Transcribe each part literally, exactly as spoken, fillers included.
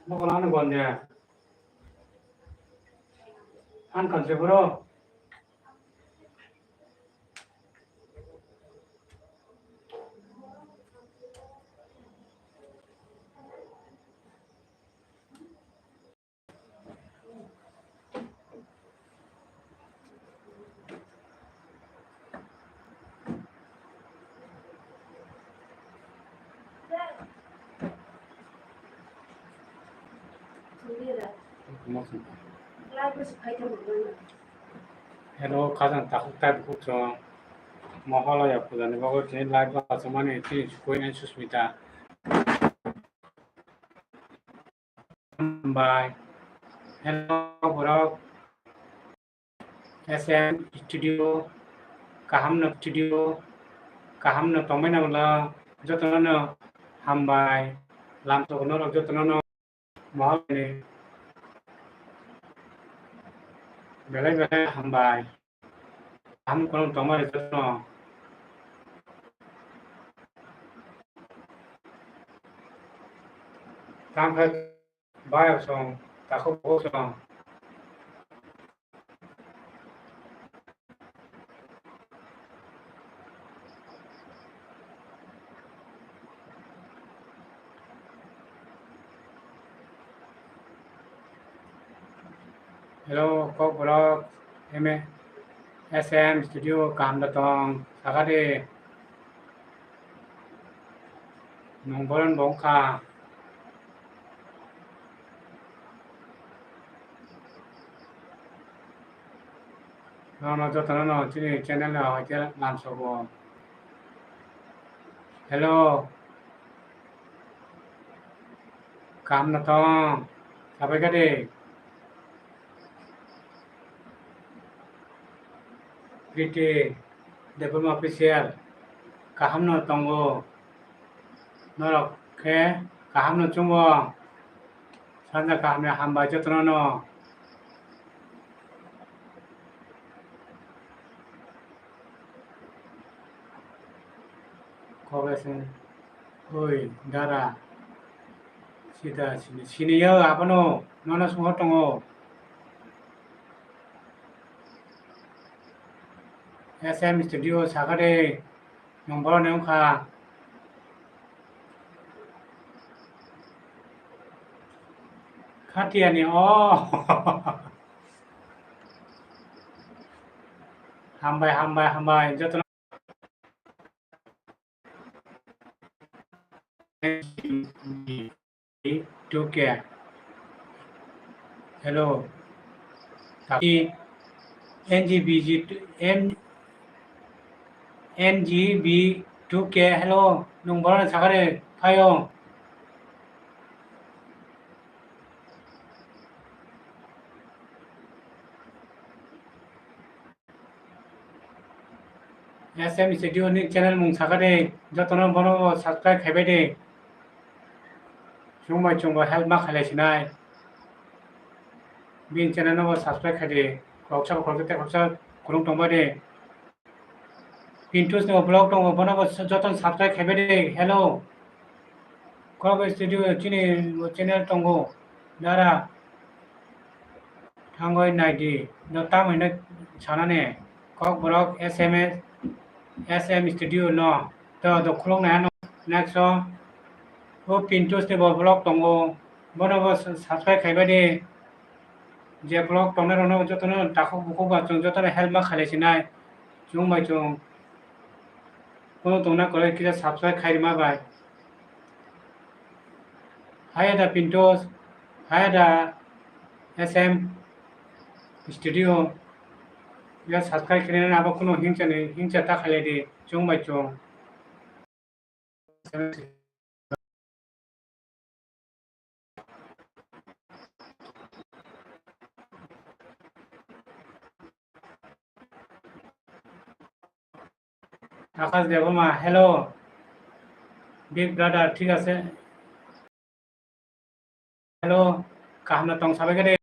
Mokol ano gonde. An kalse bro. Hello, khajang takhuk tai bukhuk chwng. Mohalaya puja ni bagwi tini live o achukmani tini Sukui and Susmita. Hambai. Hello, borok. S M Studio, kaham no studio, kaham no tongmani ulo jotono no hambai, lamsogo norok jotono no mohor ni belai belai hambai, kaham kono tongmani jotono. Tangkha Bayar song, takhuk bo song. Hello, Kokborok, M A, S M Studio, kaham da tong, sakha de. Nwng boron bo wngkha. Nono jotono no chini channel no hai khe lamsogo. Hello. Kaham no tong? Sabai kha de. Priti Debbarma Official, kaham no tongo? Norok khe kaham no chungo? Sanja kaham ni hambai jotono no. Kok S M, oi, dara. Sida sini, sini yo abono, nono sungho tongo. S M Studio sakha de, nwng borok ni wngkha. Khatiyani o. Hambai, hambai, hambai. Jotono two K. Hello. N G B G, N, N G B two K. Hello. Nwng borok ni sakha de phaio. S M Studio ni channel mung sakha de, jotono bono subscribe khaibai de. Chwng bai chwng bo help ma khailai sinai. Bini channel no bo subscribe khai de. Khoroksa bo khoroksa tei khoroksa khulum tongbai de. Pintus ni bo vlog tongo, bono bo jotono subscribe khaibai de. Hello. Kokborok Studio chini bo channel tongo. Dara. Thangwi naidi, no tamo hino sanani, Kokborok S M S, S M Studio no, to, to khuluknai ano, next o, o Pintus ni bo vlog tongo, bono bo subscribe khaibai di, je vlog tongnai rokno jotono takhuk bukhuk ba chwng jotono help ma khailai sinai, chwng bai chwng, kono tongna kwrwi kisa subscribe khairima bai. Hayada Pintos, Hayada S M Studio, ya subscribe khainani abo kheno hingchani, hingcha ta khailai di, chwng bai chwng. Akash Debbarma, hello. Big brother, thik ase. Hello, kaham no tong sabai khe de.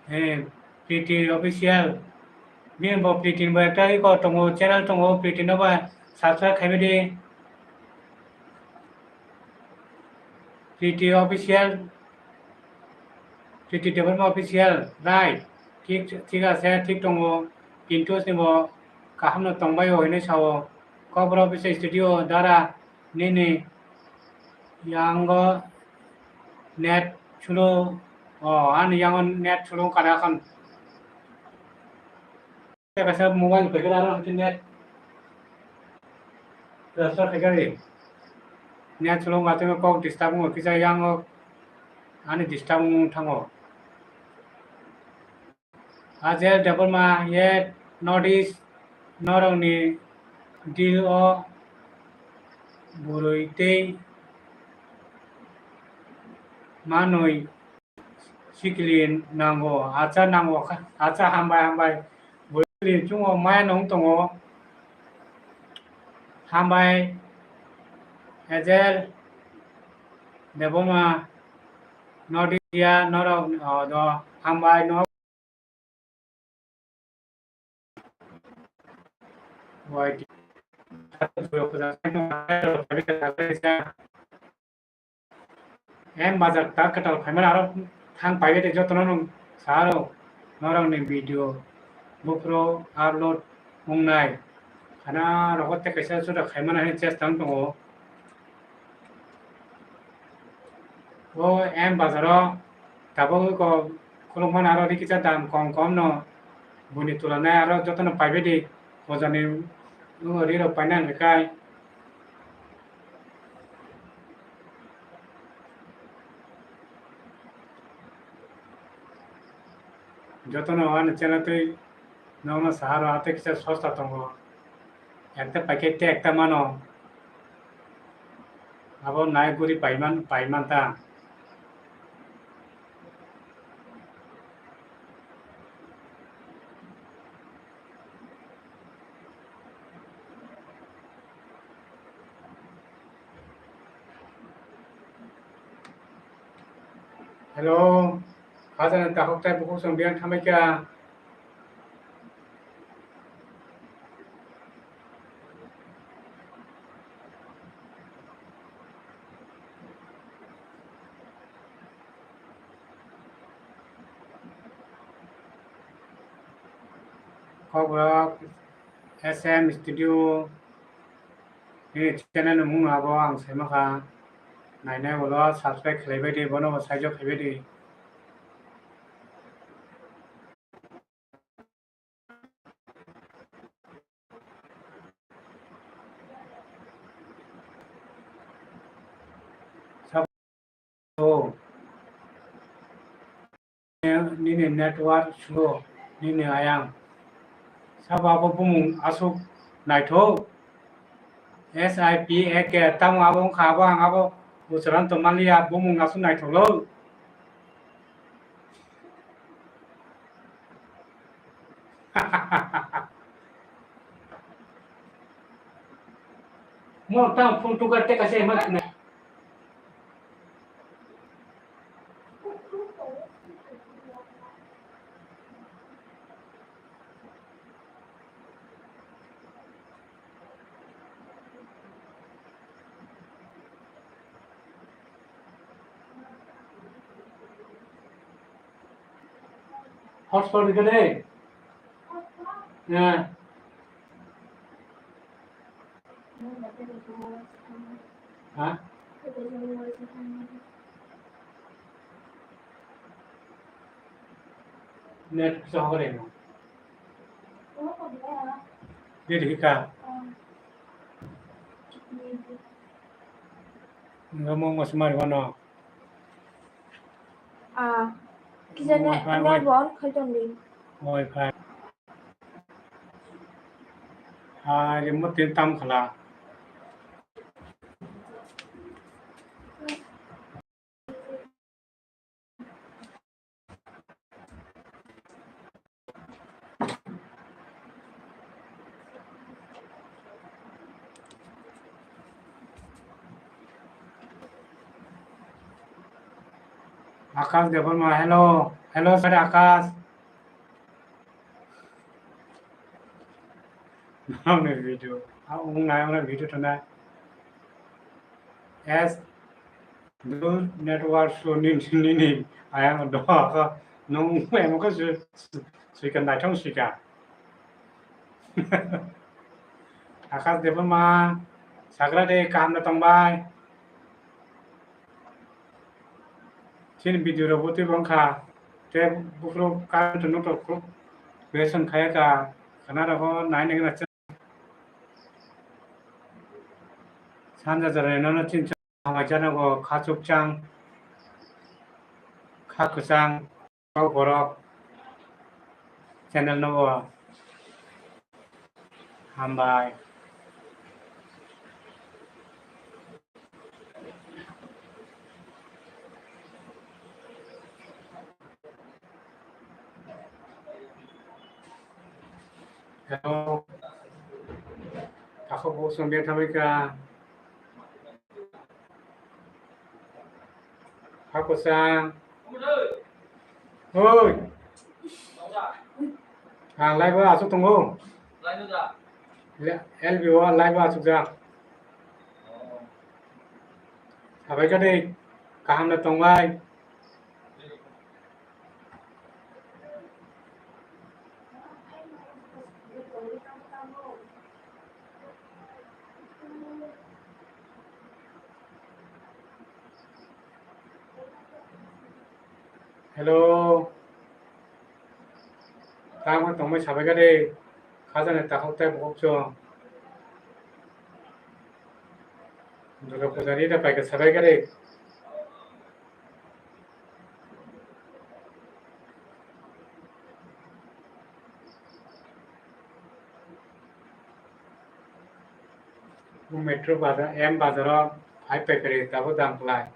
He, Priti Official. Bini bo Priti bo ekta iko tongo, channel tongo, Priti no ba subscribe khaibai di. Priti official, Priti Debbarma official, right? Thik, thik ase, thik tongo. Kintu sini bo kaham no tongbai o hinui sao. Kokborok bisa studio dara nini yango net chulo, o, ani yango net chulo kada kan. Kaisa mobile paikar aro hwnkhe net transfer khaikha ri. Net chwlwng atwino kok disturb wngo kisa yango ani disturb wng thango. Ajel Debbarma ye notice norokni deal o bwrwi tei manwi sikili nango, acha nango, acha hambai hambai. Bwrwi chungo maya nung tongo. Hambai, Ezel, Deboma, Nodia, norok, oh, do, hambai, no. Em bazar ta kwtal phaimani aro thang paide de jotono nung saro norokni video buphuru upload wngnai khana rogo tei kaisa juda khaimani hwnwi chesta wng tongo. O M bazaro tabuk eko khulukmani aro rikisa dam kom kom no buni tulanai aro jotono paibaidi hojani rirok painani hwnwi kai. Jotono ani channel twi nokno saharo atwi kisa sosta tongo. Ekta paikhe tei ekta mano. Abo nai guri paiman, paiman ta. Hello, hajani takhuk tai bukhuk song biyang thamai kha. Kokborok S M Studio ni channel ni mung abo ang saima kha. Nainai ulo subscribe khlaibai di, bono bo saijo khaibai di. Oh. Nini network slow, nini ayang. Sabo abo bumung aswk naithok. S I P A K, tamo abo wngkha, abo ang abo ucharan tongmaliya, bumung aswk naithok lo. Mo tang phone tukar teka se ma. Hotspot rikha de. Ha. Ha? Net kisa hokre no. Net hika. Namo masmari wano. Ah, kisa ne, Wi-Fi, wi-, wi-, bon khai ton di. Wi-Fi. Ah, remote tin tam khala. Akash Debbarma, hello. Hello, sir Akash. Nang ni video. Ah, ung nai, ung nai video tana. Yes. Dur network slow ni, ni, ni, ni. Ayang doha ka, nung emo ka su, su, suika naithong suika. Akash Debbarma, sagra de, kaham na tongbai. Chini video rok bo twi bangkha. Te buphuru current no to question khaya ka, khana rogo nai nai na. Sanja jora no chin hamai jana go kha chukchang, kha kwchang, kok borok channel no bo hambai. Hello. Takhuk bo song bia thamai ka. Hakusa. Oi. Ang live o asuk tongo. L B o live o asuk jak. Sabai ka de kaham na tongbai. Hello. Tamo tongmai sabai gade. Khajani takhuk tai bukhuk chwng. Durga puja ni da paikha sabai gade. Metro bazar, M bazar o hai paipari tabuk dam kwlai.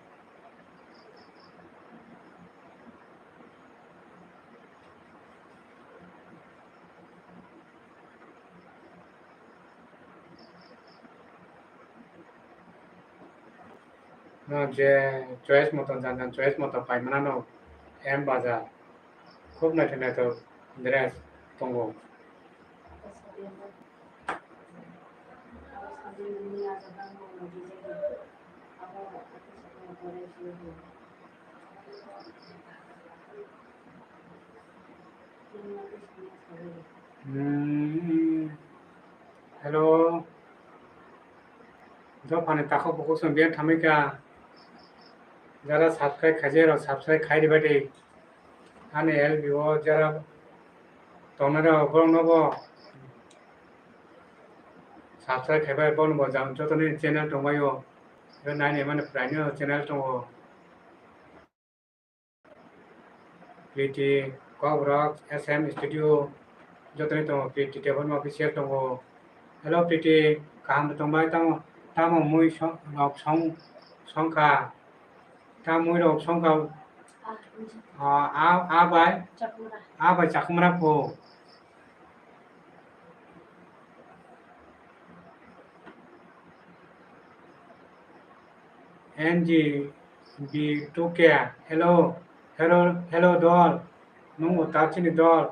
No je choice moto jan jan choice moto paimana no M bazar. Khub naithok naithok dress tongo. Hmm. Hello. Dophani takhuk bukhuk song biyan thamwi ka. Jara subscribe khaijak rok subscribe khai ribai di. Ani L B o jara tongnai rok borok no bo subscribe khaibai, bono bo jang jotoni channel tongbai o. Naini mani pwraino channel tongo. Priti, Kokborok, S M Studio, jotoni tongo, Priti Debbarma official tongo. Hello Priti, kaham tongbai tamo, tamo mui song, rok song, songkha, tamo mui rok songkha, ah, ah, ah bai, ah bai Chakumra pho. N G B two K, hello, hello, hello dol, nung bo ta chini dol.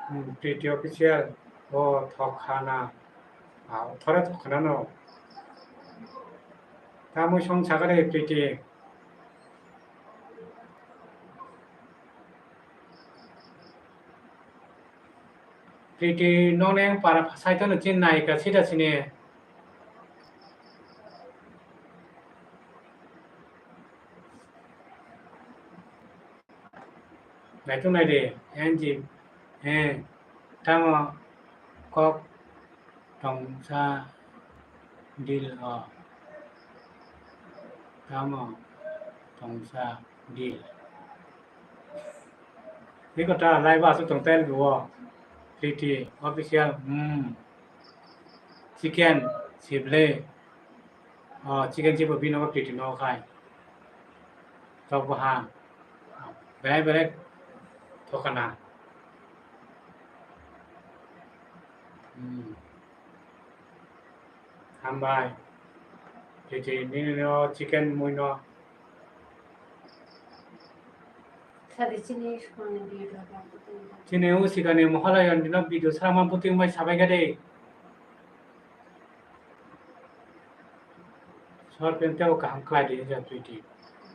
Hmm, Priti official, o thok khana, ah, thore thok khana no. Tamo song sakare Priti. Priti, nokni ang para phasaitono chini naikha sida sini. Naitok naidi, N G, eh, tamo kok tongsa deal o. Tamo tongsa deal. Iko ta live aswk tong tel bo. Priti official, hmm. Chicken, sible. Oh, chicken chibo bino Priti no khai. Tok bo ha. Belai belai thokana. Hmm. Hambai. Titi nini no chicken mui no. Sadi chini sukmani video rok. Chini usikani mohalayon dino video sama buting bai sabai gade. Short film tebo kaham khlai di hinjak twi di.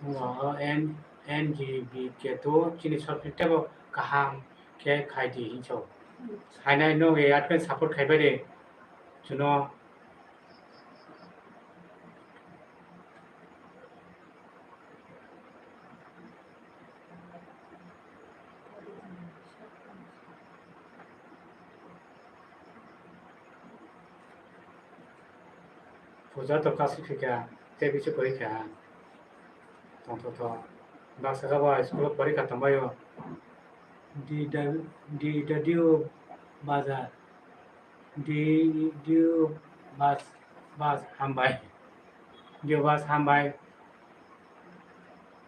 Wngkha o N, N G B K two chini short film tebo kaham khe khai di hinjak. Hainai nog ya khe support khai bai de. Chuno. Puja to kasi phika, tei bisu pori kha. Tong to to. Baksa kha bo school pori kha tong baio. D W, D W bazar. D W bas, bas hambai. D W bas hambai.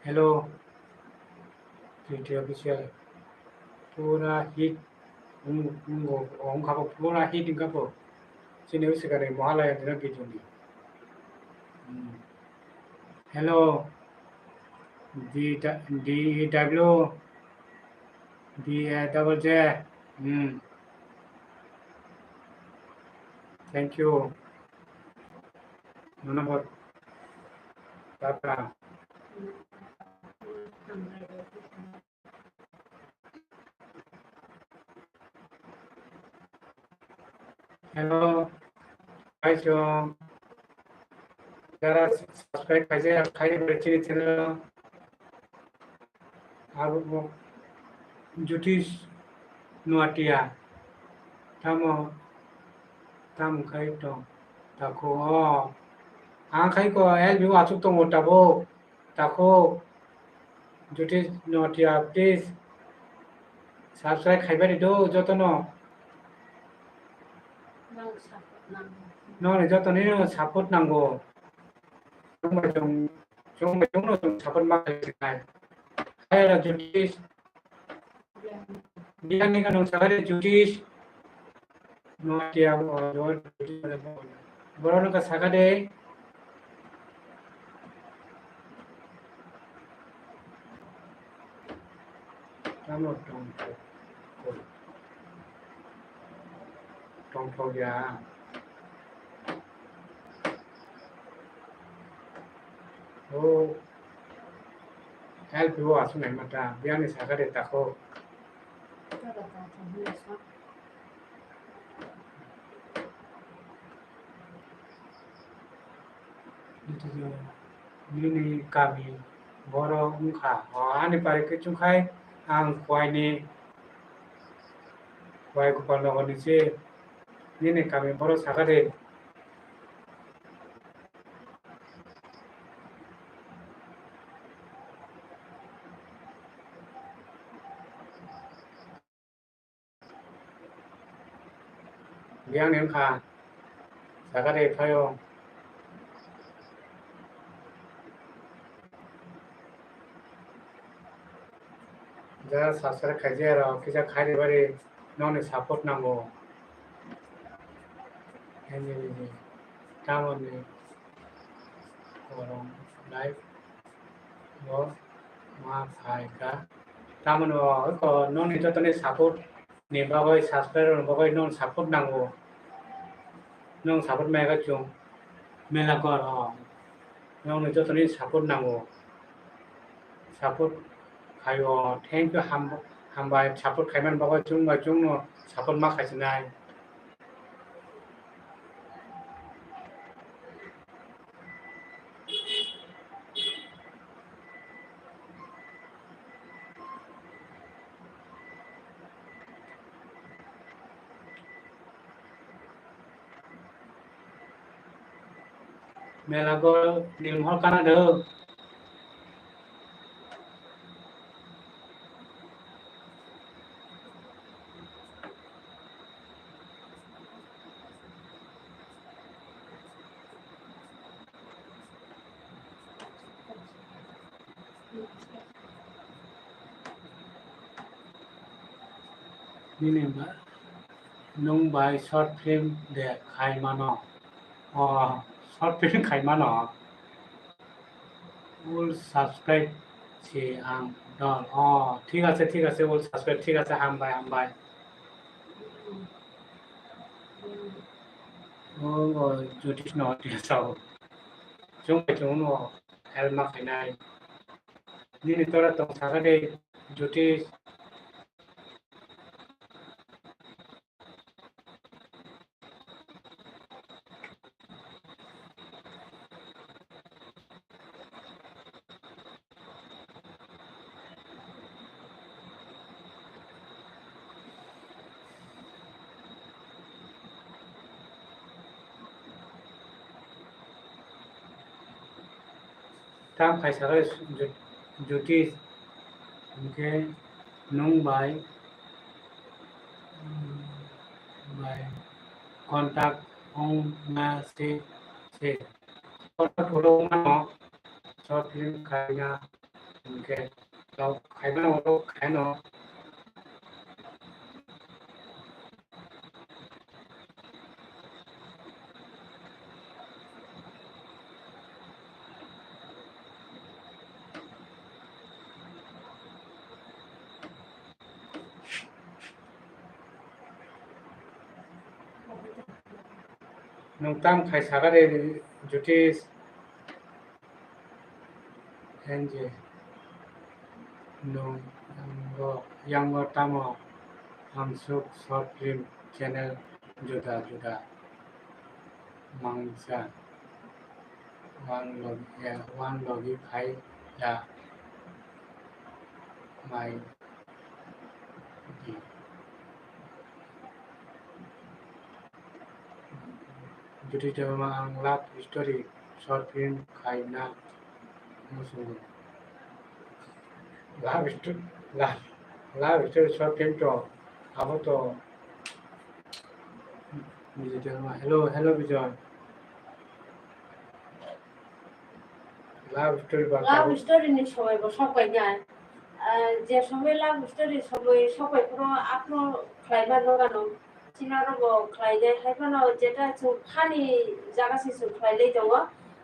Hello. T T official. Pura hit. Wng, wng, wngkha bo pura hit wngkha bo. Chini usikani mohalaya dina video ni. Hmm. Hello. D, D E W. B A double J. Hmm. Thank you. Nono bo. Tata. Hello. Hi, Chong. Jara subscribe khaijak, khai bai chini channel. Abo bo Jyotish Noatia. Tamo, tamo khai tong. Takho, o. Ang khai ko, L B O achuk tongo tabo. Takho. Jyotish Noatia, please. Subscribe khai bai do, jotono. Nang support nango. Noni joto nini support nango. Chwng bai chwng, chwng bai chwngno chwng support ma khlai sinai. Hai ra Jyotish. Biyang ni kanung sakha de Jyotish. No tiya bo, Jyotish. Borok no ka sakha de. Tamo tongthok, tongthok ya. O, L P O aswk naima ta, biyangni sakha de takho. Nini kami borok wngkha. O, ani pari khe chwngkhai ang Khowai ni, Khowai Gopal Nagar ni se nini kami borok sakha de. Biyang ni wngkha. Sakha de phaio. Jara subscribe khaijak rok kisa khai de bari nokni support nango. Tamoni korong live. Bo ma phaikha. Tamoni o eko nokni jotoni support ni bagwi, subscriber ni bagwi nokni support nango. Nokni support maiga chwng mela kor o. Nokni jotoni support nango. Support khaio. Thank you, ham-, hambai. Support khaimani bagwi chwng bai chwngno support ma khaisinai. Mela go nim hor kana do. Nini ba, nwng bai short film de khai mano? O, short film khai mano. Ul subscribe si ang dol. O, thik ache, thik ache, ul subscribe, thik ache, hambai, hambai. O, o, Jyotish no, thik ache, o. chwng bai chwng no help ma khainai. Nini tora tong sakha de Jyotish. Tam khaisa khe Jyotish, hwnkhe nwng bai, bai contact wng na se, se. Contact wng mano, short film khaina, hwnkhe, khaina, khaino. Nwng tam khai sakha de, Jyotish? N J, nwng yango, yango tamo hamsuk short film channel juda juda mangsa wan logi, wan logi khai ya mai di. Jyoti Debbarma, ang love story short film khai na muchungo. Love sto-, love, love story short film to abo to Bijoy Debbarma. Hello, hello Bijoy. Love story ba Love tabuk. Story ni somoi bo sok pai nai. Ah, je somoi love story somoi sok pai phuru upload khlai ma nw gano. Chini oro bo khlai nai hai phano jeta chwng funny jaga se chwng khlai lai tongo.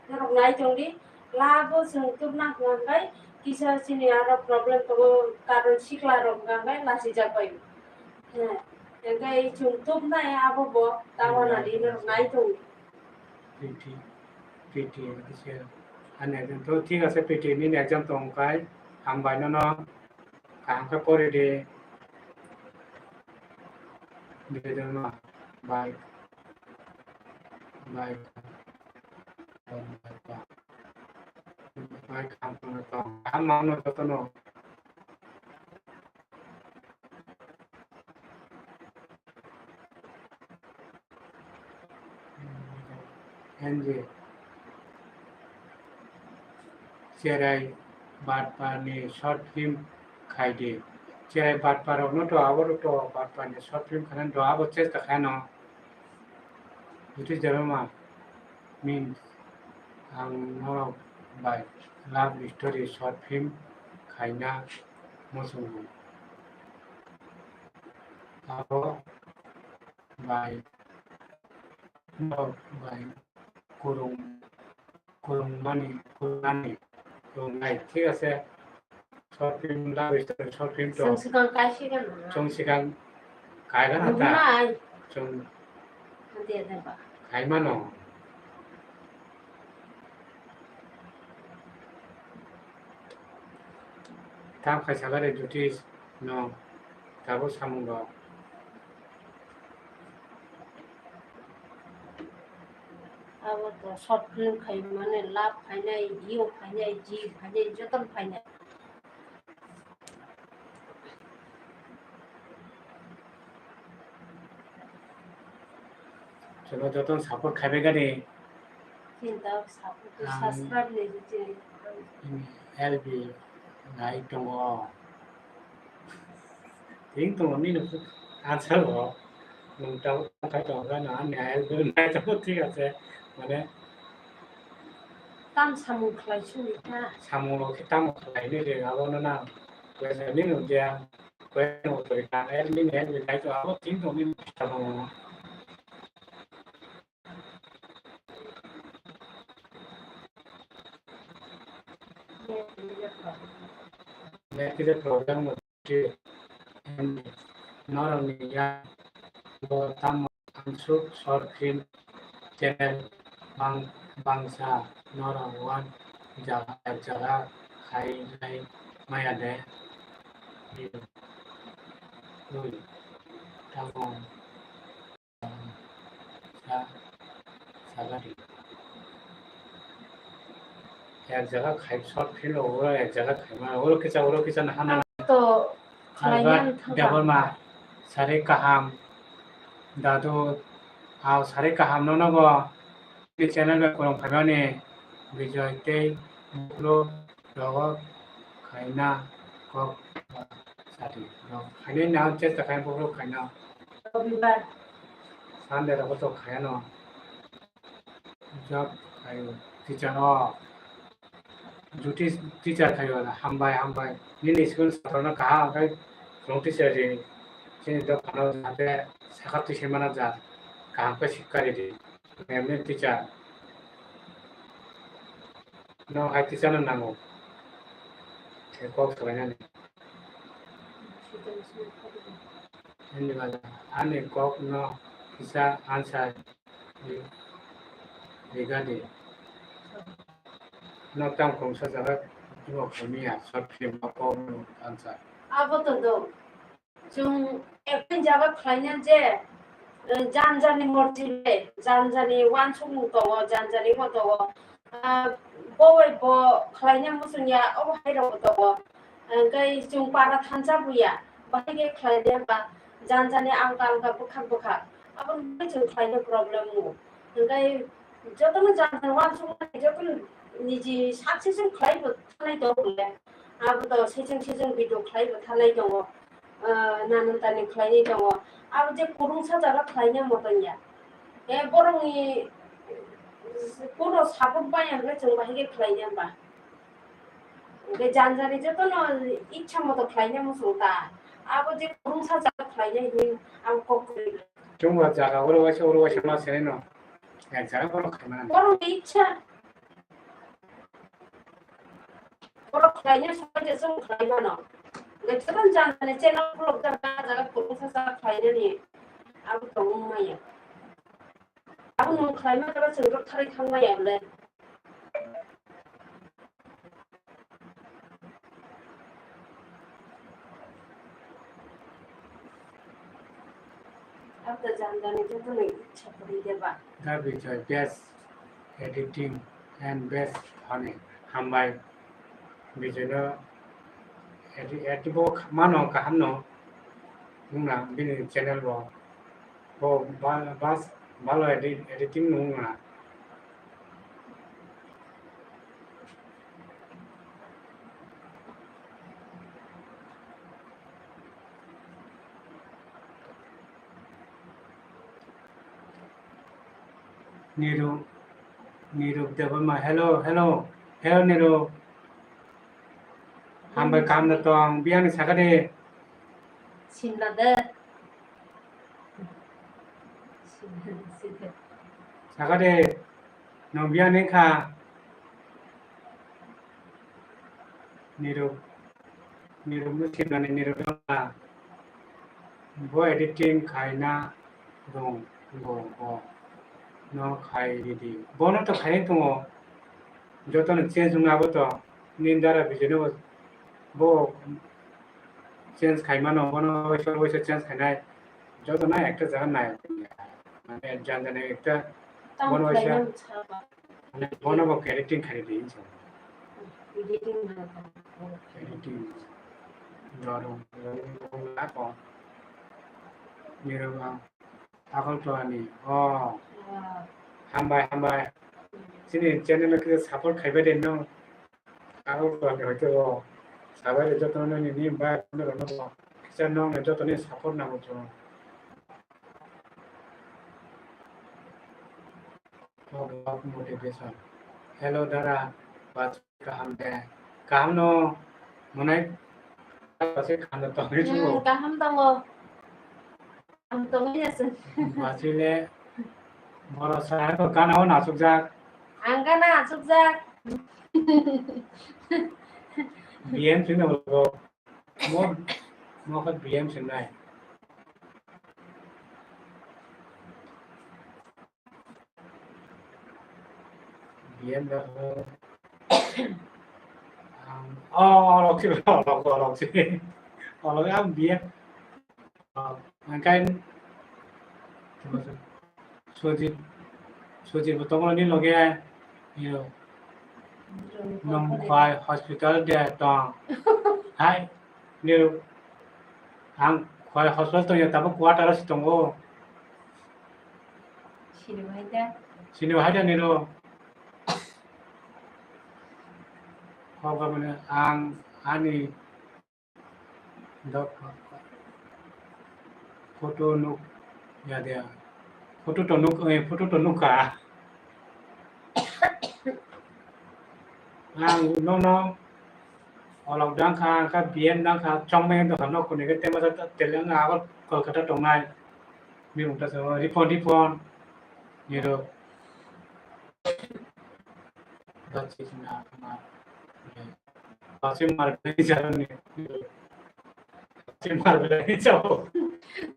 Norok nai tong di. Love o chwng tubna hwnkha khe kisa chini aro problem tongo, karon sikla rok hwnkha khe lachijak bai. He, hwnkhe chwng tubnai abo bo tamo na di norok nai tong di. P T, P T kisa. Ani exam to thik ase, P T nini exam tong khai, hambai nono, kaham khe pori di. Bidin ma, bai, bai, bai, kaham tong, kaham mano jotono. N J, Cherai Batpar ni short film khai di. Cherai Batpar rok no to abo rok to Batpar ni short film khaina do abo chesta khaino. Jyoti Debbarma means ang norok bai love story short film khaina muchungo. Abo bai, norok bai kurung, kurungmani, kurungnani, kurungnai. Thik ase. Short film, love story, short film to. Chwng swkang kai swkang nang. Chwng swkang kai gana ta. Nungnai. Chwng. Ante ante ba. Kai mano. Tam khai sakha de Jyotish no tabuk samung rok. Abo to short film khai mane love phainai, hero phainai, ji phainai, jotono phainai. Chwngno jotono support khaibai gani. Chini tabuk support, ang subscribe ni bichiri. Help nai tongo. Thik tongo nini answer bo. Nwng tabuk khai tongo gana, ani help nai tongo, thik ase. Mane tam samung khlai sini kha. Samung rok khe tamo khlai ni de, abono na. Khlai ni nung dia. Khlai ni nung dia. Help nini help nai tongo, abo thik tongo nini samung. Net kisa problem norokni yak bo tamo hamsuk short film channel bang-, bangsa Norok uan jaga jaga khai lai maya de. Ui, tabung. Sa, sagari. Ek jaga khai short film o, oro ek jaga khai ma, oro kisa, oro kisa na hana. To khlaina wngkha. Debbarma, sari kaham, dadu, aw sari kaham no nogo, ni channel bai kwrwng phaimani, Bijoy tei Buklo. Rogo khaina kok sadi. Rok khainai na chesta khai bokro khaina. Robibar. Sunday rogo to khayano. Job khayo teacher o. Duty teacher khayo hambai hambai. Nini school satro no kaham khai rong teacher ri. Chini dophano jate sakha twi se mana ja. Kaham khe sikari di. Mem ni teacher. No hai teacher no nango. Khe kok salainani. Ani bala, ani kok no kisa answer ri-, rigadi. No tam kongsa jaga ibo kamiya short film o kok no answer. Abo to do. Chwng ekta jaga khlaina je, eh, jan jani morti le, jan jani uansukmung tongo, jan jani bo tongo. Ah, bo bai bo khlaina muchungya, obo hai rok bo tongo. Hwnkhe chwng para thansa buya, bahai khe khlaina ba jan jani alka alka bwkhak bwkhak. Aboni bagwi chwng khlaina problem wngo. Hwnkhe jotono jan jani uansukmani jotono niji sak session khlai bo thanai tongo le. Abo to session session video khlai bo thanai tongo. Ah, nanan tani khlainai tongo. Abo je kwrwngsa jaga khlaina moton ya. Eh, borokni kuno support bai hwnle chwng bahai khe khlaina ba. Hwnkhe janjani jotono ichha moto khlaina muchung ta. Abo je kwrwngsa jaga khlaina hwnwi ang kok kwrwi. Chwngno jaga oro waisa, oro waisa ma senai no. Ek jaga borok khlaimani. Borokni ichha. Borok khlaina sokphaikhe chwng khlai mano. Hwnkhe jotono janjani channel khulokjak, jaga kwrwngsa jaga khlainani abo tongmung maya. Abo nwng khlaima jaga chwng rwktharwi thang maya bwle. Abda janjani jotono ichha kwrwi de ba. Da Bijoy, best editing and best funny. Hambai. Bijoyno edi-, edit bo mano kaham no. Wngna bini channel bo. Bo ba-, bas balo edit, editing no wngna. Niru, Niru Debbarma, hello, hello, hello Niru. Hambai kaham da tong, biyani saka de. Sinna de. Sinna de, sinna de. Saka de, no biyani kha. Niru, Niru musimani Niru dona. Bo editing khaina rung bo, bo no khai ridi. Bono to khai tongo. Jotono change wngna abo to. Nini dara bijino bo, bo change khai mano. Bono waisa, waisa change khainai. Joto na ekta jaga nai. Mane janjani ekta bono waisa. Bono bo editing khai di hinsa. Editing. Dorong, dorong, ako. Nirwng, Agartala ni. Oh. Hambai, hambai. Chini channel no kisa support khaibai de no. Agartala ni hoite bo. Sabai de joto no ni, ni bai no no. Kisa no joto ni support na mo. Motivation. Hello, dara. Bachwi kaham de? Kaham no, monai? Bachwi kaham no tongwi Hmm, tongo. Kaham tongo. Kaham tongwi ase. Bachwi le, borok sa ko gana o nasukjak. Ang gana asukjak. B M sing no logo. Mo, mo khat B M sing nai. B B M da. Ang, oh, olok si, olok, olok si. Olok ang B M. Oh, angkai Sujit, Sujit bo tongo ni loge, yo, nong khwai hospital de tong. Hai, ni ang khwai hospital tong ya, tabo quarter si tongo. Sini bahai da. Sini bahai da ni ro. Kok ba mane ang ani dok photo nuk ya dia. Photo to nuk, eh, photo to nuk ka. Ang no no olok dang kha, ka B M dang kha, chong me dang kha, nok kuni ke tema ta teleng ago Kolkata tongnai. Mi ungta sa ripon ripon. Ni ro. Bachina ma. Bachi mar bini jaro ni. Bachi mar bini jaro.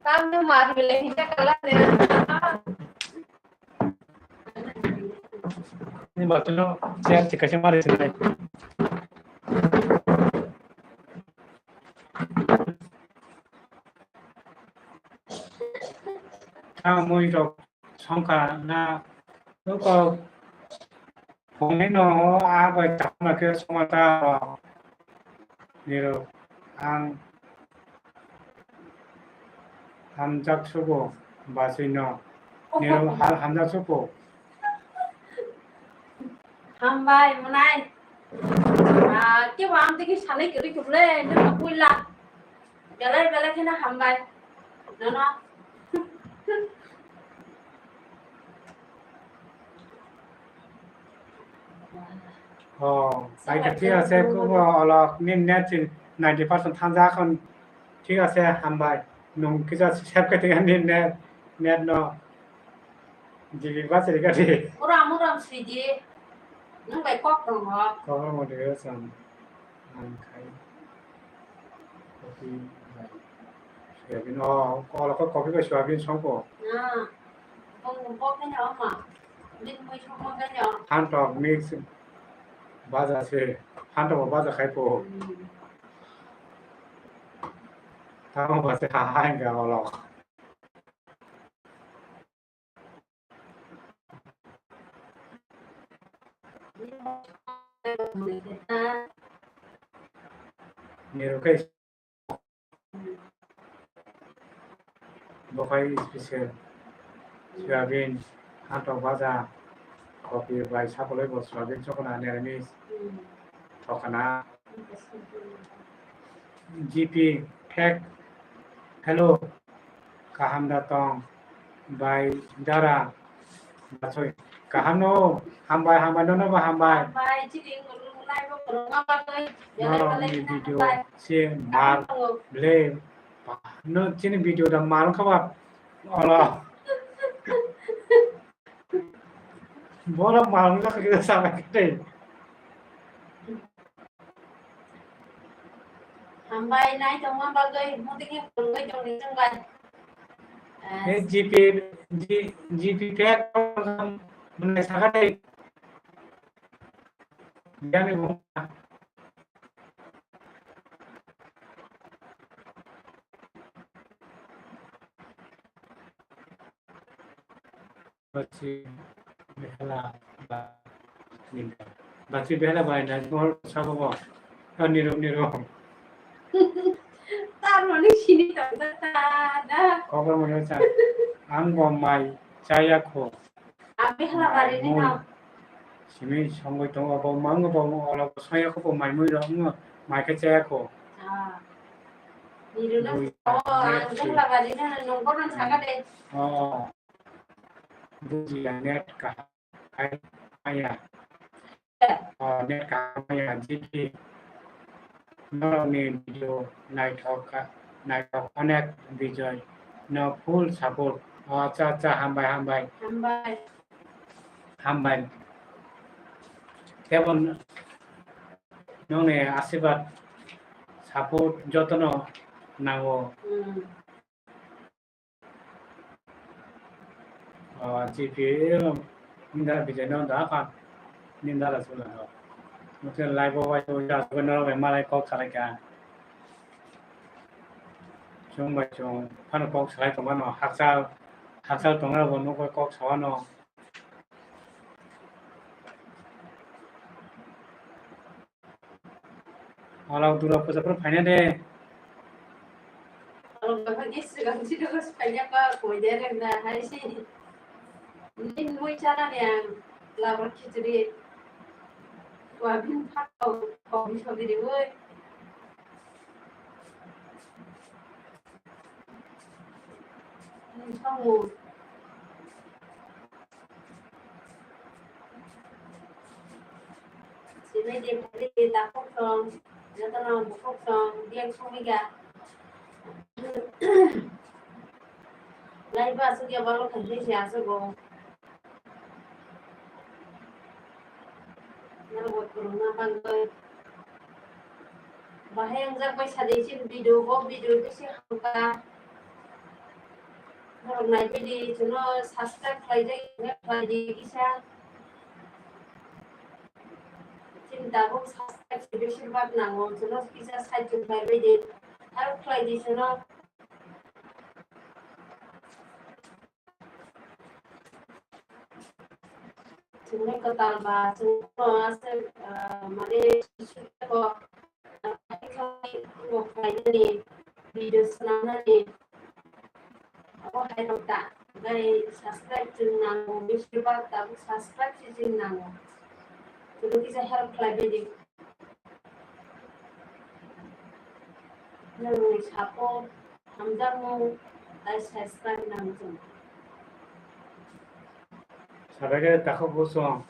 Tam no mar bini jaro kala ne. Ni bachi no chair chika se mari sinai. Tamo iro. Songkha na nuko phone no a bai chakma khe somata niro ang hamjak sugo basui no niro hal hamjak sugo. Hambai mwnai. Ah, ke bang tiki sanai kiri kuble nang puila. Belai belai kheno hambai. Nono. Oh, aika thik ase, kubo olok ni net chin ninety percent thanja khon thik ase, hambai. Nung kisa sep khe thik ani net, net no. G B ba seri kati. Ora muram sidi. Nung bai kok dong ho. Kok dong ho de sam. Ang khai. Kopi bai. Soyabin, oh, kok, kok, kopi bai soyabin songko. Na. Bong bong kanya oma. Bin mui songko kanya. Hantok mix baja se. Hantok baja khai po. Hmm. Tamo ba se ha ha enga olok. Nero kai bokhai special soyabin, hantok baja, kopi bai sakoloi bo soyabin chokona neramis thokana. G P, thek, hello, kaham da tong, bai dara, bachoi, kaham no, hambai, hambai, nono bo hambai. Hambai, chini live o kwrwngma bagwi, belai belai kheno video hambai. Se mar, ble, no, chini video da mar kha ba, olo. Borok malwng jak khe sama khe tei. Hambai nai tongma bagwi muti khe phunugwi tongni chwng bai. Eh, G P, G-, G P pay mwnai sakha tei. Yani bumung. Bachi behela ba ninda. Bachi behela ba ninda, mor sabo bo. Ah, niro, niro. Tar mani sini tong ta ta da. Kokor mani sa. Ang bo mai chaya kho. Ah, behela bari ni no. Simi songoi tongo bo, mango bo, ola bo soya kho bo mai mui ro, mai khe chaya kho. Ah. Niro no. Oh, ang behela bari no, nong kono saka de. Oh. Bujiya net kaham hai maya. Oh, net kaham maya G P. Norokni video naithok ka, naithok onek Bijoy. No full support. Oh, acha, acha, hambai, hambai. Hambai. Hambai. Kebon nongni asirwad support jotono nango. Hmm. Oh, G P, wngda Bijoy no da kha. Nini dara sula do. Mungkin live o wai to ya to no bai malai kok salai ka. Chung bai chung phano kok salai tongma no hakchal hakchal tongra bo no kok sawa no. Alak dura puja pura phaina de. Alak dura puja phaina de. Nini mui chana ni ang labar khichdi. Wa bin phak kok kok ni sobi de woi. Nini tamo. Sinai de phai de takhuk song, jotono bukhuk song, biyang song ega. Lai ba asuk ya balo khan de se asuk go. Nang bo kurung na bang go. Bahai ang jak bai sa de sin video bo video de se hamka. Borok naibaidi chwngno subscribe khlaijak, khlaidi kisa. Chini tabuk subscribe se beshirbak nango, chwngno kisa saichung khlaibaidi. Help khlaidi chwngno. Chwngno kwtal ba, chwngno aswk, ah, mane, ko, ah, khlainani, video swnamnani, abo hai rok da. Bai subscribe chwng nango, besirbak tabuk subscribe se chwng nango. Chwngno kisa help khlaibaidi. Nangni support hamjakmung tai subscribe nang chwng. Sabai khe takhuk bosong.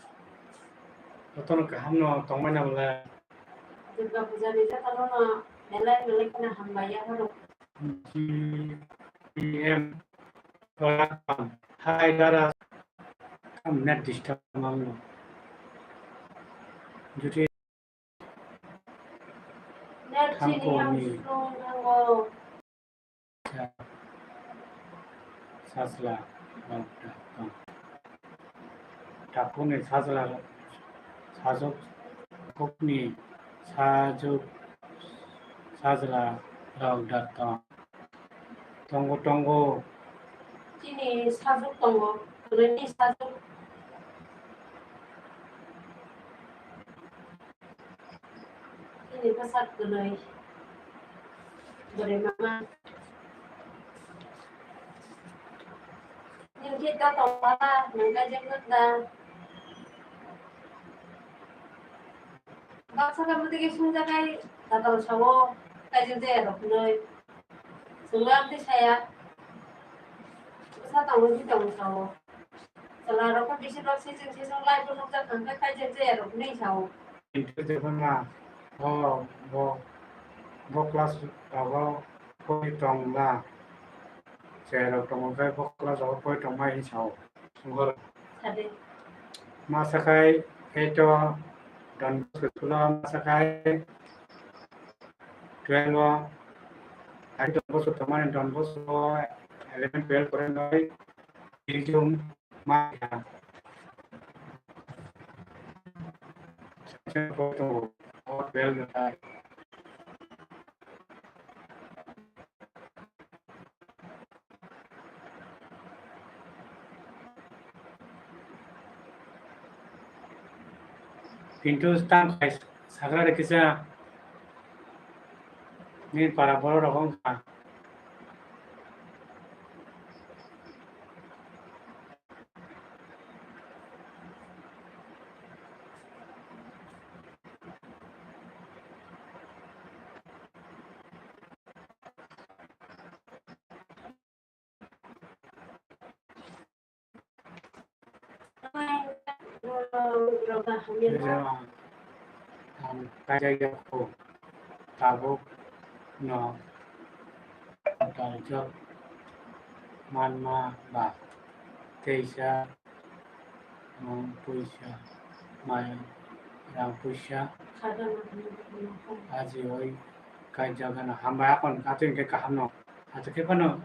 Jotono kaham no tongmani bwle. Durga puja ni jotono no belai belai kheno hambai yapharo. G M Hi dara. Kam net disturb mango. Juti. Net chini thamkoni. Ang slow nango. Sajla rok da tong. Takhukni sajla rok, sajwk, takhukni sajwk, sajla rok da tong. Tongo, tongo. Chini sajwk tongo, kwlwini sajwk. Chini bwsak kwlwi. Bwrwi mama. Nini khe ta tongma, nang kaijak nuk da. Baksa khe mwtwi khe sungjakhai tatal sao, kaijak jaya rok hwnwi. Chwngno amtwi saya. Bwsa tongo, bwsa tongo sao. Chwla rok khe bisi rok sijwk sijwk live o nukjak thang khe kaijak jaya rok hwnwi sao. Kintu jephru na, bo, bo, bo class rogo pori tongla. Chwla rok tongo khe bo class rogo pori tongma hinwi sao. Sade. Ma sakhai, eto Don Bosco school o ma sakhai twelve o, ai Don Bosco tongmani Don Bosco o eleven twelve porinai Diljum ma ya. Twelve o tai. Kintu tang khai sagra re kisa ni para boro rok wngkha. Ang kaijak ya kho, tabuk no daljak manma ba teisa. Rang puisa, mai rang puisa. Aji oi kaijak gana hambai akon atwing khe kaham no. Atwng khe phano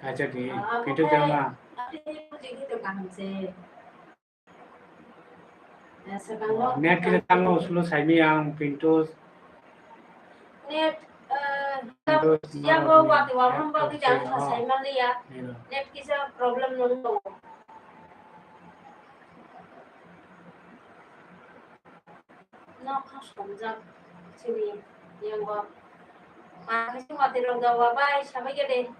kaijak di. Kintu jama. Atwng khe kaham se. Net kisa tangma usulo saimi ang Pintus. Net, eh, Pintus yago norok wati wa net hamba kisa ang kisa oh. Saimaliya. Nino. Net kisa problem nung. Nok ha somjak chini yango. Ba kisi wati rok da wa bai sabai gede.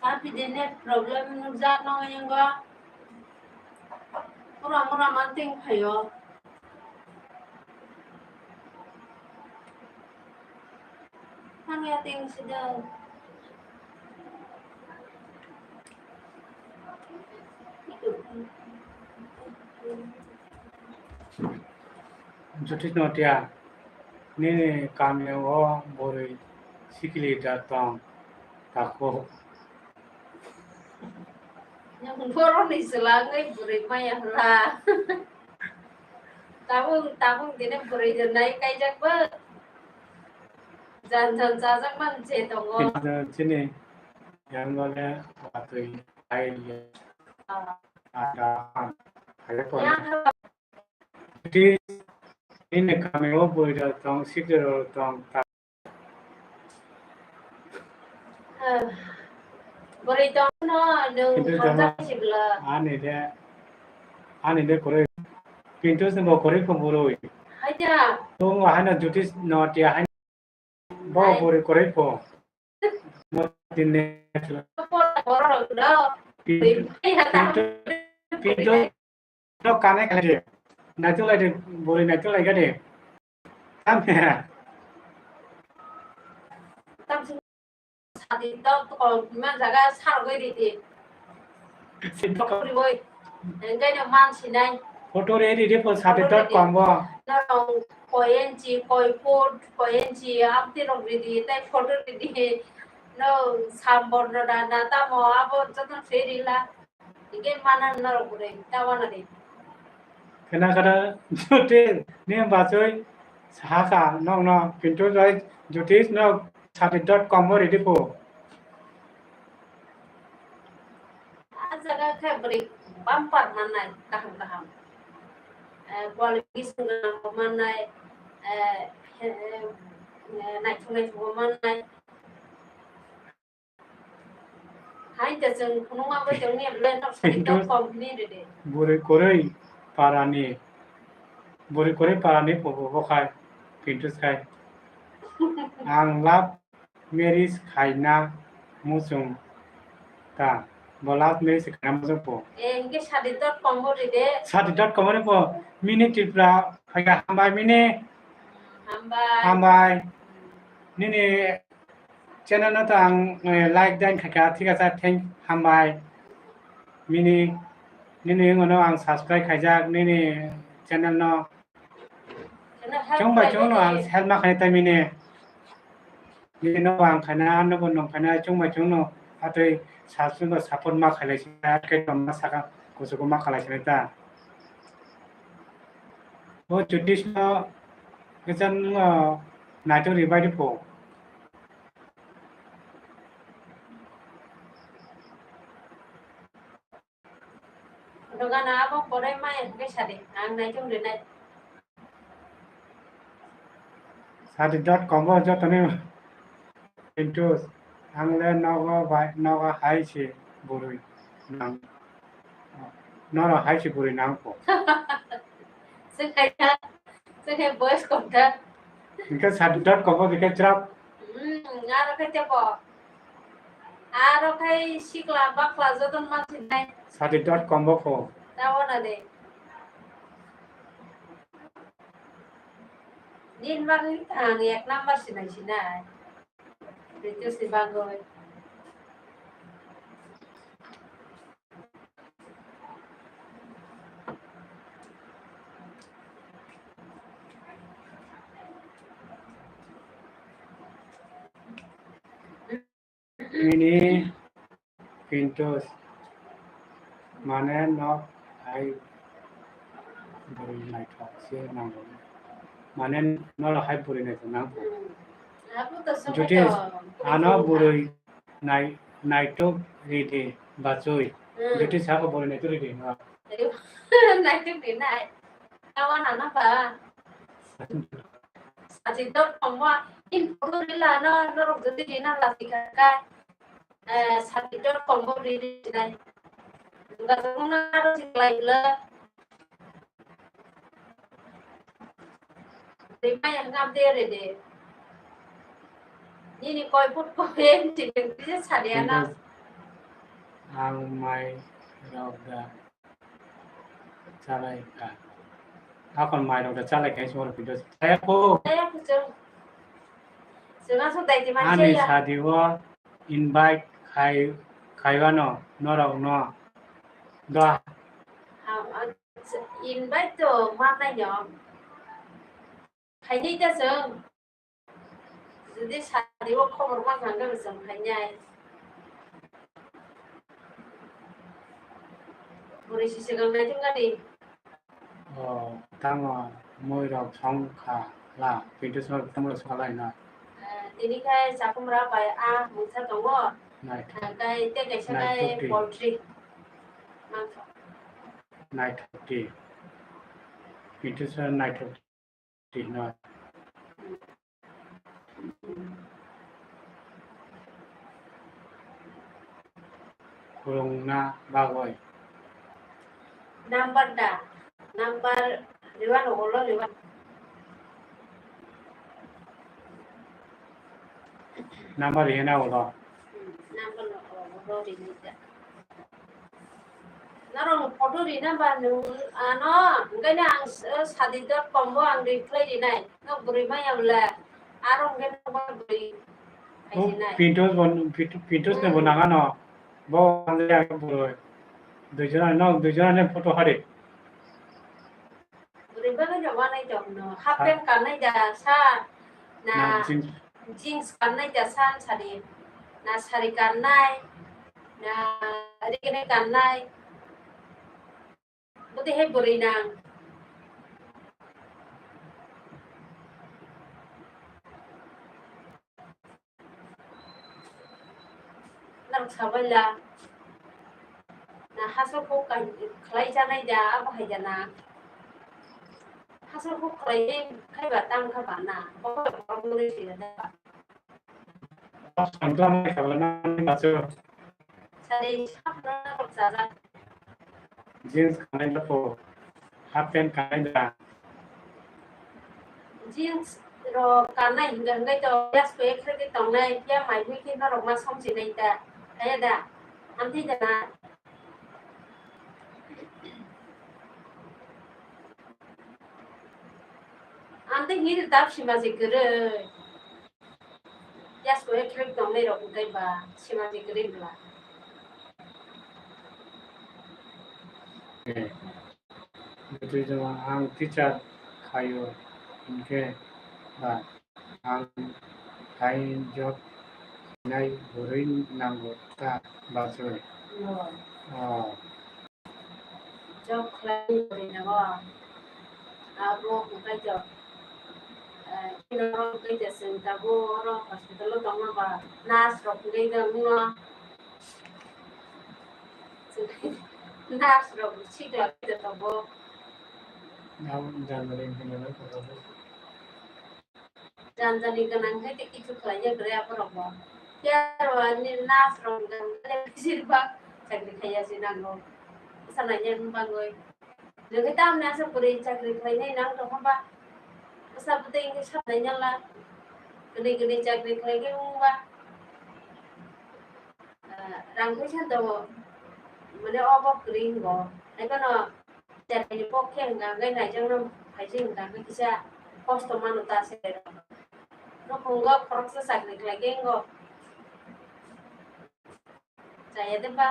Tapi de net problem nukjak no yango. Pura mura manting phayo. Thangya ting sida. Jyotish Notia, nini kamio o bwrwi sikili da tong, tako. Borokni chwla wngwi bwrwi maya hwla. Tabuk, tabuk tini bwrwi rwnai kaijak bo. Jan jan chajak man je tongo. Chini yang gole watwi ai ya. Ah. Ada ang. Ada pon. Yang Jadi ini kami o bwrwi rok tong, sikli rok tong. Bwrwi tongno nwng Kintu jama hamjak sibla. Ani de, ani de kwrwi. Kintu se bo kwrwi kho bwrwi. Haida. Tung haino Jyotish Notia haino bo hai. Bwrwi kwrwi kho. Mo din ne. Borok no. Kintu, kintu, kintu. No kane kane de. Naituk lai de, bwrwi naituk lai ga de. Tam he. Tam sung sati tok tok man jaga sar goi di di. Siti tok. Bwrwi boi. Engkai no man sinai. Photo re di de po sati tok kom bo. No rong koi inchi, koi foot, koi inchi, amti rok re di, tai photo re di. No sambor no da na tamo abo joto se rila. Ike mana norok bwrwi ta wana de. Khena khena Jyotish ni bachoi sahaka nokno kintu jai Jyotish no sati dot com o ready po. A jaga khe bwrwi bumper mannai kaham kaham. Eh, qualification mannai, eh, eh, eh, naithok naithok mannai. Hai ta chwng phunukma bai tongni ble nok sari Pintus tok company rede. Bwrwi kwrwi parani, bwrwi kwrwi parani popo bo khai Pintus khai. Ang love marriage khaina muchung ta. Bo love marriage khaina muchung po. Eh, hingke sadi dot com bo rede. Sadi dot com bo rede po. Mini Tripura phaikha hambai mini. Hambai. Hambai. Nini channel no to ang, eh, like dan khaikha, thik asa, thank, hambai. Nini, nini wngmano ang subscribe khaijak, nini channel no. Chwng bai chwng no ang help ma khainai tai mini. Nini no ang khaina, ano bo nong khaina, chwng bai chwng no atwi subscribe support ma khailai sinai, atwi tongma saka kuchugo ma khalai sinai ta. O Jyotish no kisa nwng naitok ribai di po. Dogana abo korai maya hingke sadi, ang naitok rinai. Sadi dot com o jotoni. Kintu ang le nogo bai, nogo hai se bwrwi nang. Noro hai se bwrwi nang po. Sekai ta, sekai boys kom ta. Hingke sadi dot com o hingke chwrap. Hmm, aro khe tebo. Aro khai sikla bakla joton ma sinai. Sadi dot com o po. Tabo na de. Nini bagwi ang ek number sinai sinai. Tei tei si bagwi. Nini Pinto mane no hai bwrwi naithok se nango. Mane no hai bwrwi naithok nango. Abo to somo Juti to. Ano bwrwi nai-, naithok ridi bachoi. Hmm. Juti sabo bwrwi naithok ridi no. Naithok rinai. Kawan ana ba. Sachi dot komwa in photo rila no norok juti rina lasi kha. Eh, sachi dot kombo riri nai. Duga jongna aro siklai le. Rima yang ngam de re de. Nini koi put koi em ti de de sari ana. Ang mai rok da. Chalai kha. Akon mairok da chalai kha, sumar video chaya ko. Chaya ko chwng. Chwng aswk dai di man Ani chaya. Sadi o invite khai, khaiwano norok no. Da. Ha, ha, invite to manai no. Khainai ta chwng. Jodi sari o khobor ma thang khe chwng khainai. Bwrwi si swkang naithok gani. O, tamo mui rok song kha la, Pinto song tamo swkang lai na. Eh, tini khai chakhumra bai a mungsa tongo. Naithok. Khai tei kaisa khai Naithok di. Poultry. Mangsa. Naithok di. Pinto song naithok. Tino. Khulungna bagwi. Number da? Number riwan ulo riwan. Number riyan ulo. Hmm, number ulo riyan da. Norok photo rina ba nwng ano, hwnkhe no ang s-, sadi dot com bo ang reply rinai. Nok bwrwi maya bwle, aro hwnkhe nok bwrwi O, khaijinai. Pintos bo, Pint-, Pintos no bo Hmm. nangano. Bo ang ya bwrwi. Dui jona no, dui jona ne photo hari. Bwrwi bagwi no wanai tongno. Half Ha. pant kannai da sa na Na jeans. jeans kannai da sa sari. Na sari kannai. Na riknai kannai. Bwtwi hai bwrwi nang. Nang sabaila. Na haso kok kai khlai janai da, abo hai jana. Haso kok khlai khai ba tang kha ba na. Bo bo muri sila da. Sangla mai khala na bacho. Sari sapna rok chajak. Jeans kanai da po. Half pant kanai da. Jeans rok kannai hinga hingai to, gas ko ek side tongnai, phiya mai hui khe norok ma somsi nai ta, kaya da, amtwi da na. Amtwi hingi da dap sima se kwrwi. Gas ko ek side tongnai rok hingai ba, sima se kwrwi bla. Eh. Bwtwi joma ang teacher khaio hinkhe ba ang hai job khainai bwrwi nango ta bachoi. Oh. Oh. Job khlai bwrwi nango. Abo hwnkhe job. Eh, kino hwnkhe je chwng tabuk oro hospital o tongma ba nurse rok hwnkhe wngno. Nurse rok sikla khe tongo. Nang janjani hwnwi tongo. Janjani gwnang khe tei kichu khlai ya kwrwi aborok bo. Tei aro ani nurse rok gwnang khe bisi bak chakri khaiya se nango. Bwsa naina bangwi. Nwng khe tamni aswk kwrwi chakri khlainai nang tongkha ba? Bwsa bwtwi wngkhe sap naina la. Kwnwi kwnwi chakri khlai khe wngba. Ah, rang khe san tongo. Mane obo kwrwi wngo. Hai phano cheraini kok khe hwnka hwnkhe naijakno phaising hwnka hwnkhe kisa kosto mano ta se. Nukhungo khoroksa chakri khlai khe wngo. Chaya de ba?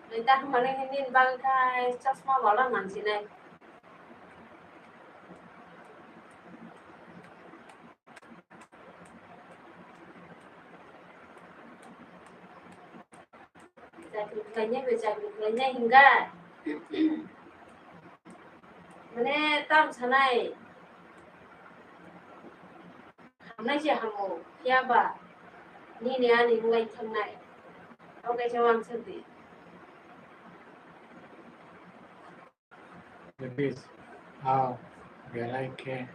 Nai ta hwnmani nini bagwi khai chosma wala nangsinai. Chakri khlainai bai chakri khlainai hinga. Mane tam sanai. Hamnai se hamo, phiya ba nini ani wngwi thangnai. O kaisa wansuk di. Please, ah, belai khe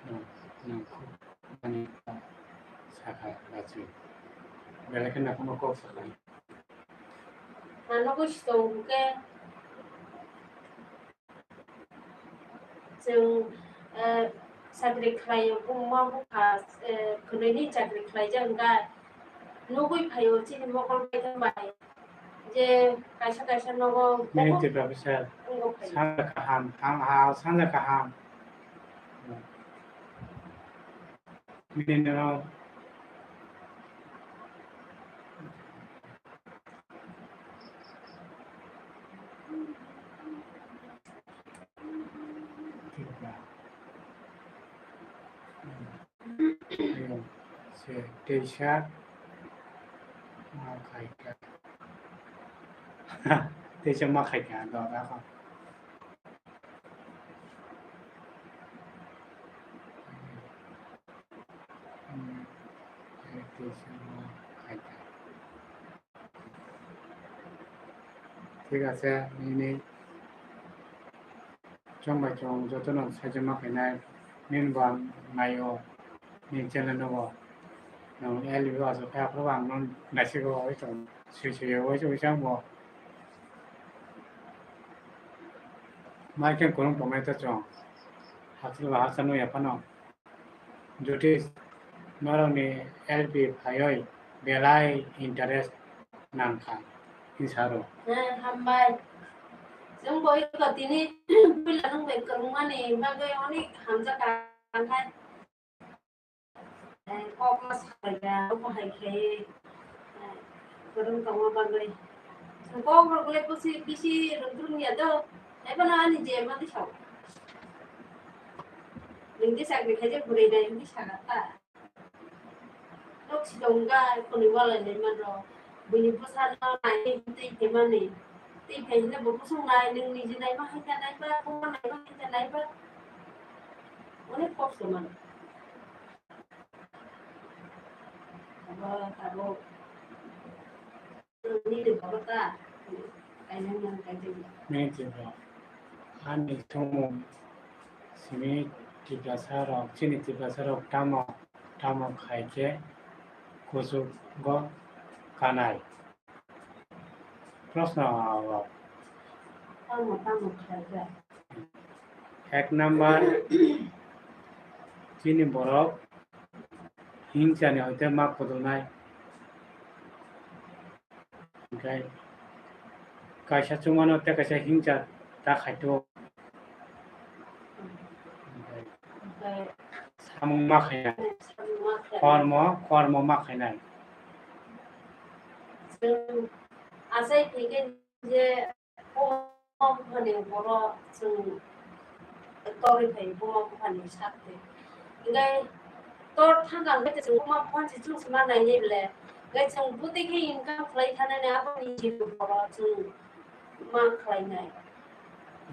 nang-, nangkuk mani kok sakha bachwi. Belai khe nangkukma kok sakha. Nanogo sitong hwnkhe chwng, eh, chakri khlaio, buma bupha, eh, khwnwini chakri khlaijak wngkha. Nugwi phaio chini mokol baithang bai. Je kaisa kaisa nogo Mini Tripura bisa wngwi phaio. Sanja kaham, ha, ha, sanja kaham. Mini no Tripura. Ayung se teisa ma khaikha. Teisa ma khaikha, do, da, ko. Hmm, se teisa ma khaikha. Thik ache, nini chwng bai chwng jotono saichoma khainai, nini bo ang naio, nini channel no bo. Nwng L B o aswk khe aphuru bo ang no naisigo, oi chwng sui sui oi chwng bo. Mai khe kwrwng tongmani ta chwng. Hachal ba hachal nukya phano. Jyoti norokni L P phaiwi belai interest nangkha hinsa rw. Hwnkhe hambai. Chwng bo eko tini puila nwng bai kwrwngmani bagwi onek hamjakha, hwnkhe, eh, kokma salaikha, omo hai khe, eh, kwrwng tongma bagwi. Chwng kok rok le bisi, bisi rwngthwng ya do, ebono ani je mani sao. Nwng de chakri khaijak bwrwi nai wngwi sakha ta. Nok si tong ga, koni walai lai man rok. Buini bwsano nai tei phaimani. Tei phai hwnwi bo bwswk nai, nwng niji nai ma hai ta nai ba, buma nai ma hai ta nai ba. Onek kosto man. Abo tabuk. Nini borok ta kainwi man kaijak ya. Nini twibo ani thumung simi Tiprasa rok, chini Tiprasa rok tamo tamo khai khe kuchugo kanai? Proshno rok. Tamo tamo khai khe. Ek number, chini borok hingchani hoite ma kudunai. Hwnkhe kaisa chumano tei kaisa hingcha ta khaito. Hwnkhe samung ma khainai. Kormo, kormo ma khainai. Chwng achai thwikhe je buma buphani borok chwng torwi phai, buma buphani sak twi. Hwnkhe tor thang kha hwnkhe chwng buma buphani se chwng se ma nainai ble. Hwnkhe chwng bwtwi khe income khlai thanani aboni jil borok chwng ma khlainai.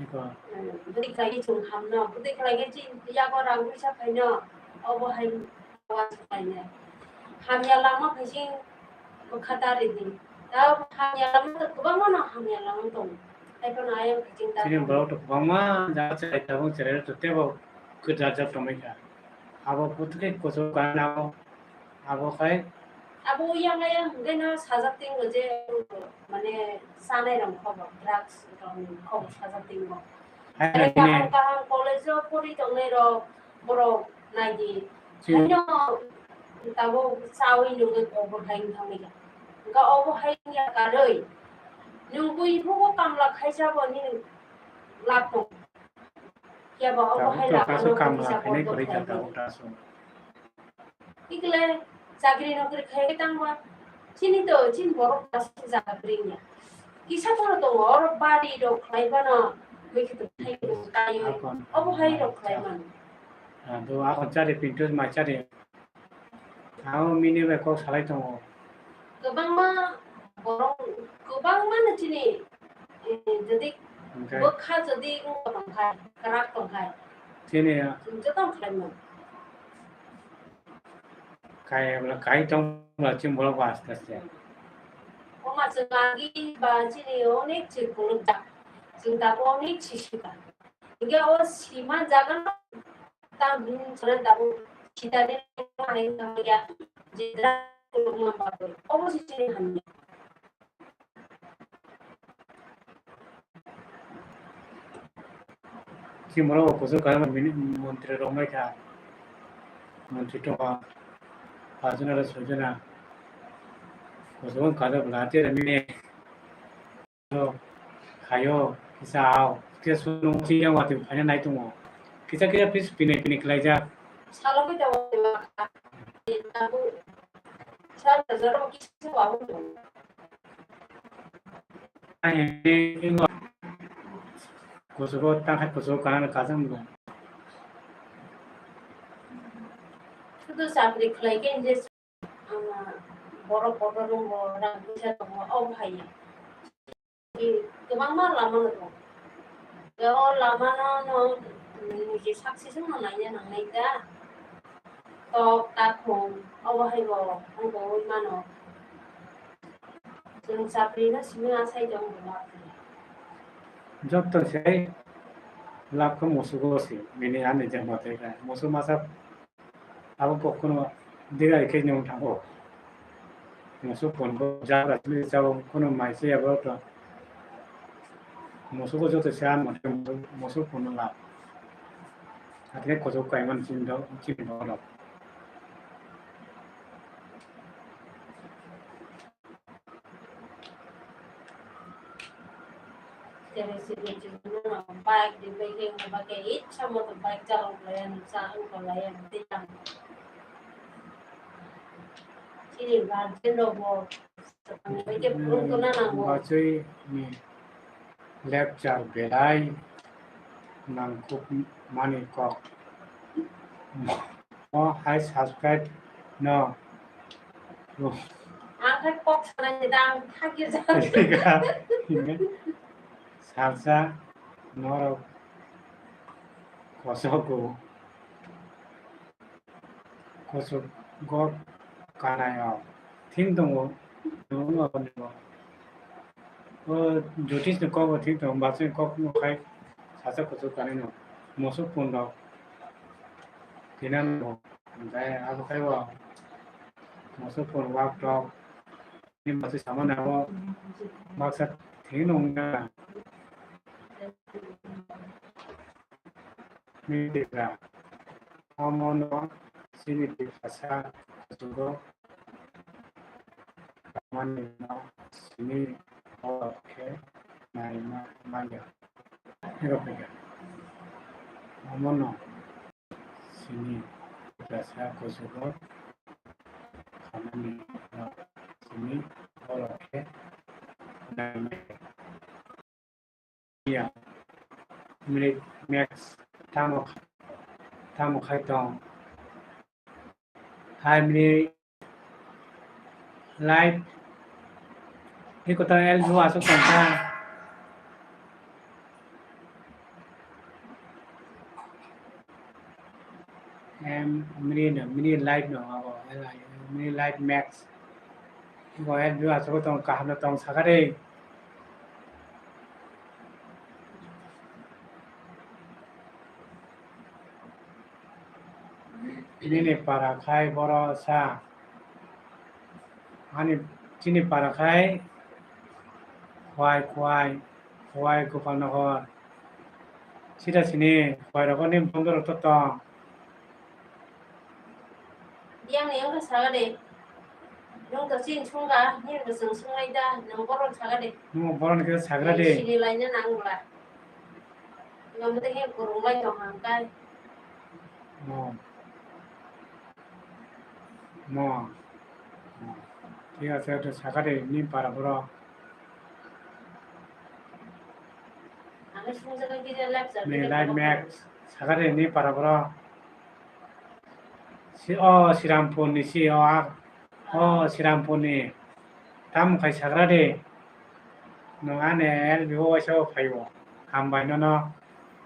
Eko. Hmm, bwtwi khlai khe chwng hamno, bwtwi khlai khe chini yago rang puisa phaino, obo hai. Hamya lama phaising bwkha ta ridi. Ta hamya lama to kwbangma no hamya lama tongo. Haiphano ayang kaching ta. Chini borok to kwbangma jaga cherai tabuk cherai to tebo kwchajak tongwi kha. Abo puthuli kuchuk kanabo abo khai. Abo yang ayang hwnkhe no sajak tingo je mane chanai rok khobor drugs rok khobor sajak tingo. Hai hai kaham kaham college o pori tongnai rok. Borok naidi. Chini. Haino tabuk chawi nungwi kok bo hai wngthang ya. Hwnkhe obo hai wngya karwi. Nwng bui bugo kamla khaisa bo nini lab tong. Phiya ba obo hai lab tong. Tabuk to kaisa kamla khainai kwrwi kha tabuk ta aswk. Ikle chakri nokri khai tangma. Chini to, chini borok kaisa jaga bring ya. Kisa phano tongo, oro bari rok khlai bano, bwkhe to khai kayo. Obo hai rok khlai mano. Ado ako chari pinto ma chari. Ako mini bai kok salai tongo. Kwbangma borok, Kwbangma no chini, eh, jodi Hwnkhe bwkha jodi wngkha tongkha, kwrak tongkha, chini chwng jotono khlaimano. Kaya bwla kai tong bwla chini borok bo aste aste. Oma chwng agi ba chini onek chwng phunukjak. Chwng tabuk onek si sika. Hingke o sima jaga no tang bini chwla tabuk sitani hai tongya. Je dra kulukma bagwi. Obo se chini hamya. Chimoro bo kuchuk kaisa mini-, montri rok mai kha. Montri tongkha. Pajona ro sojona. Kuchuk wng kha bwla tere mini. Khayo, kisa ao. Kisa sunu chi yang wati phanya nai tongo. Kisa kisa pis pini pini khlaijak. Salo koi ta wati ma kha. Tabu. Sal hajar kisa wa. Kusugo, tangkhai kusugo, kanana kajang bo. Sudu chakri khlai khe je, ama, borok kotor rwngo, rang puisa tongo, o bahai. Kwbangma lama no tongo. O lama no, no, niji success wngna naina nangnai da. Tok, takhum, obo hai bo wngwi mano. Chwng chapri no simi asai tong bo ma. Joto se lab khe musugo se, bini ani jemma tei kha. Musu masa abo kok kuno diga khe nyong thango. Musu pon bo jabra simi chao kuno mai se abo to. Musugo joto se an mote musu pon no lab. Athe kojo kaiman chin do, chin do. Tere sini chwngno bike di bai khe wngba khe itsa moto bike chalok laiya, cha wngkha laiya, tei tamo. Chini guardian rok bo swkang bai khe phone tuna nango. Bachoi ni lecture belai nangkuk mani kok. Mo hai subscribe no. Ang khe kok sanai da, ang thagir ja. Salsa norok kosogo. Kuchugo kanai o thing tongo, tongo aboni bo. O Jyotish ni kok bo thing tongo, Bachoi ni kok no khai salsa kuchuk kanai no, musu pon rok tina no, hwnkhe abo khai bo musu pon wak tok. Ni bachai sama nabo baksa thengno wngya. Ni dikra. Omono chini tiprasa kuchugo mani no simi borok khe naima manya. Ero khe omono sini tiprasa kuchugo khamani no simi borok khe naimaya. Minute max tamo, tamo khai tong. Hai mini live. Iko ta el ju asuk tong kha. Em, mini no, mini live no, abo, L I, mini live max. Iko el ju asuk tong, kaham no tong saka de. Nini para khai boro sa. Ani chini para khai Khwai, Khwai, Khwai Gopal Nagar. Sida sini Khwai rokoni bondorok to tong. Yang ni yang kha saga de. Nung to chin sunga, nini bo chwng sungnai da, nung boron saga de. Nung boron khe sagra de. Sini laina nang bla. Yang mate he kurung lai tong hang kai. Oh. Mo. Mo. Thik ache, to saga de, ni para boro. Ang sung jaga kiri live sa. Ni live max. Saga de, ni para boro. Si, o, Sirampur ni si, o, a, o, Sirampur ni. Tam khai sagra de. Nwng ani L B o waisa o phaibo. Hambai nono.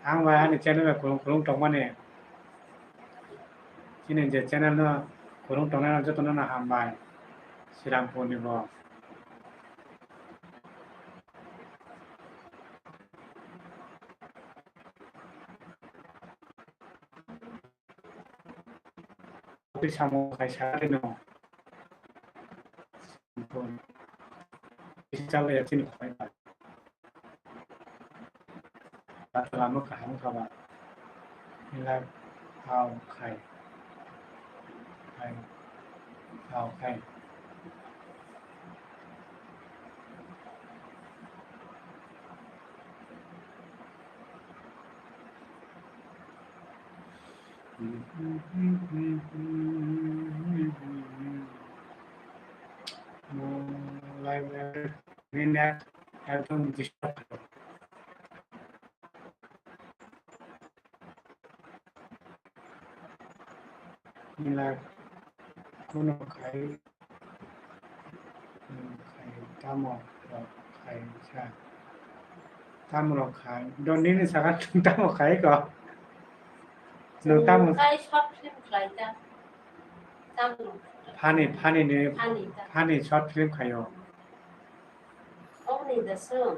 Ang bai ani channel bai kwrwng kwrwng tongmani. Chini je channel no kwrwng tongnai jotono no hambai. Srirampur ni bo. Twi samung khai sa rino. Chale ya chini khwlai ba. Lama kaham kha ba. Ila au khai. Khai. Au khai. Library net ekdom disturb. Nila kuno khai, khai tamo rok khai sa. Tamo rok khai. Do nini saka tamo khai ko. No tamo. Kai short film khlai ta. Tamo. Funny, funny ni, funny ta. Funny short film khayo. Oboni da song.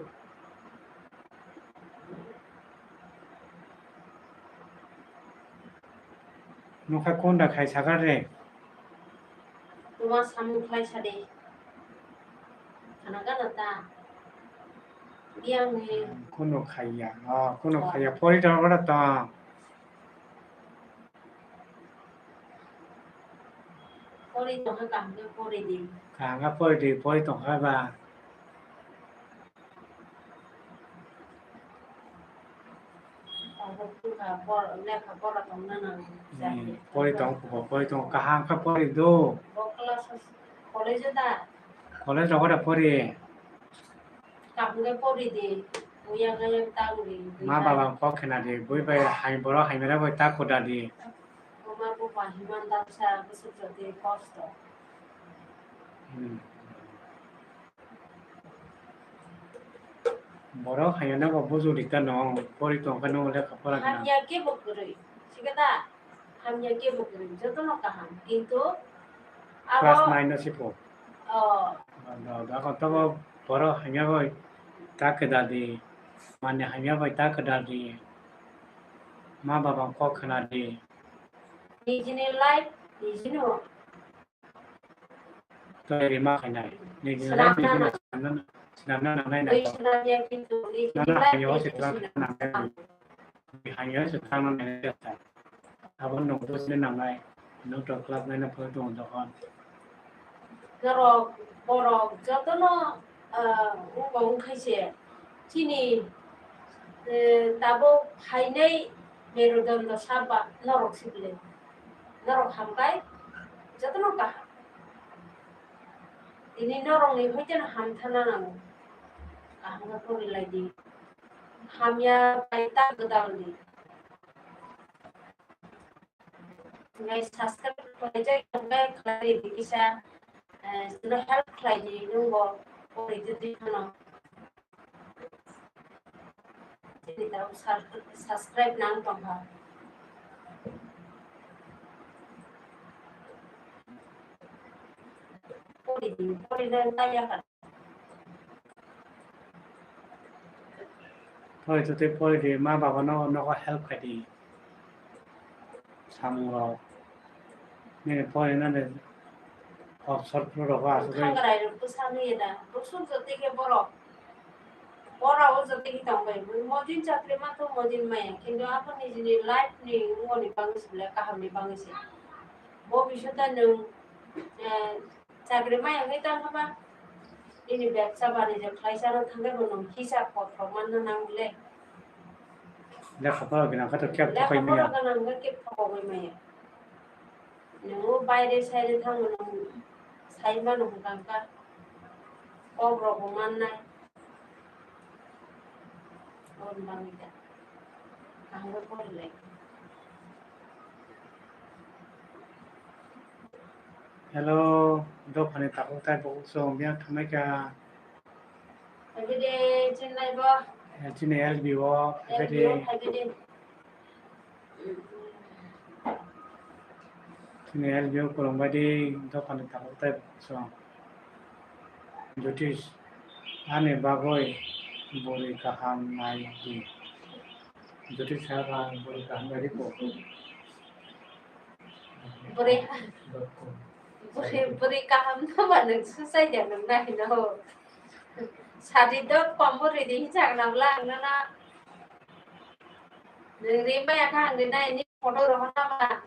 Nokha konda khai sakar re. Tuma samung khlai sadi. Khana gana ta. Biang ni. Kuno khaiya. Ah, kuno khaiya. Pori ta ora ta. Pori tongkha kaham khe pori di. Kaham khe pori di, pori tongkha ba. Tabuk tongkha, por-, lekha pora tongna nang. Hmm, pori tong, pori tong, kaham khe pori do. Bo class college da. College rogo da pori. Kaham khe pori di, uya gaya tang di. Ma baba kok khena di, bui bai hai borok hai mera bai ta koda di. Buma bupha himan daksa bwswk jotwi kosto. Hmm. Borok hayano bo buju rikha no, pori tongkha no lekha pora gana. Hamya kebo kwrwi, sikhe da? Hamya kebo kwrwi, jotono kaham, kintu abo class nine no sipo. Oh. Abo, abo, abo, borok hamya bai ta kwda di, mani hamya bai ta kwda di, ma baba kok khna di. Nijini life, nijino. Tei rima khainai. Nijini life, nijino swnamna, swnamna nangnai na. Nana hamya o se twlang nangnai. Hamya o se twlang nangnai. Abo nwng to sini nangnai. Nwng to class nine o phone tong dokhon. Norok, borok, jotono, ah, wngkha wngkha se. Chini, eh, tabuk phainai Merudondo saba norok sibole. Norok hambai, jotono kaham. Tini norokni hoiteno hamthana nango. Kaham khe pori lai di. Hamya bai ta gwdal di. Ngai subscribe khlaijak, ngai khlai di kisa, eh, chwngno help khlai di, nwng bo pori di di phano. Chini tabuk sub-, subscribe nang tongkha. Pori di, pori na nai ya kha. Pori to tei pori di, ma baba no nogo help khai di. Samung rok. Nini pori nani opsor pro rok asugwi. Khangrai rok bwsa nwi da. Bwswk jotoi khe borok. Borok o jotoi khe tong bai. Modin chakri ma to modin maya. Kintu aphani jini life ni wngoni bangwi se belai kaham ni bangwi se. Bo bisota nwng, eh, Chakri maya wngwi tang kha ba? Nini bebsa banija khlai chana thangwi bo nwng hisab kothok manna nang le. Lekha pora gwnang kha to khe lekha pora gwnang khe khe thokogwi maya. Nwng baire saire thangwi nwng sai mano hwnkha kha. Kok rok bo mannai. Aboni bagwi da. Kaham khe pori lai. Hello, dophani takhuk tai bukhuk chwng biyang thangnaikha. Phaidi chini lai bo. Eh, chini L B o, L B o phaidi. Phaidi. Chini L B o kwrwngbaidi dophani tabuk tei bwswng. Jyotish, ani bagwi bwrwi kaham nai di. Jyotish sakha, bwrwi kaham nai di ko. Bwrwi, bwrwi, bwrwi kaham no ba nwng swsai de nwng nai no. Sadi dot kom bwrwi di hinsa gwnang bwla ang no na. Nwng rimbai ang kha ang rinai ni photo rohorna ba.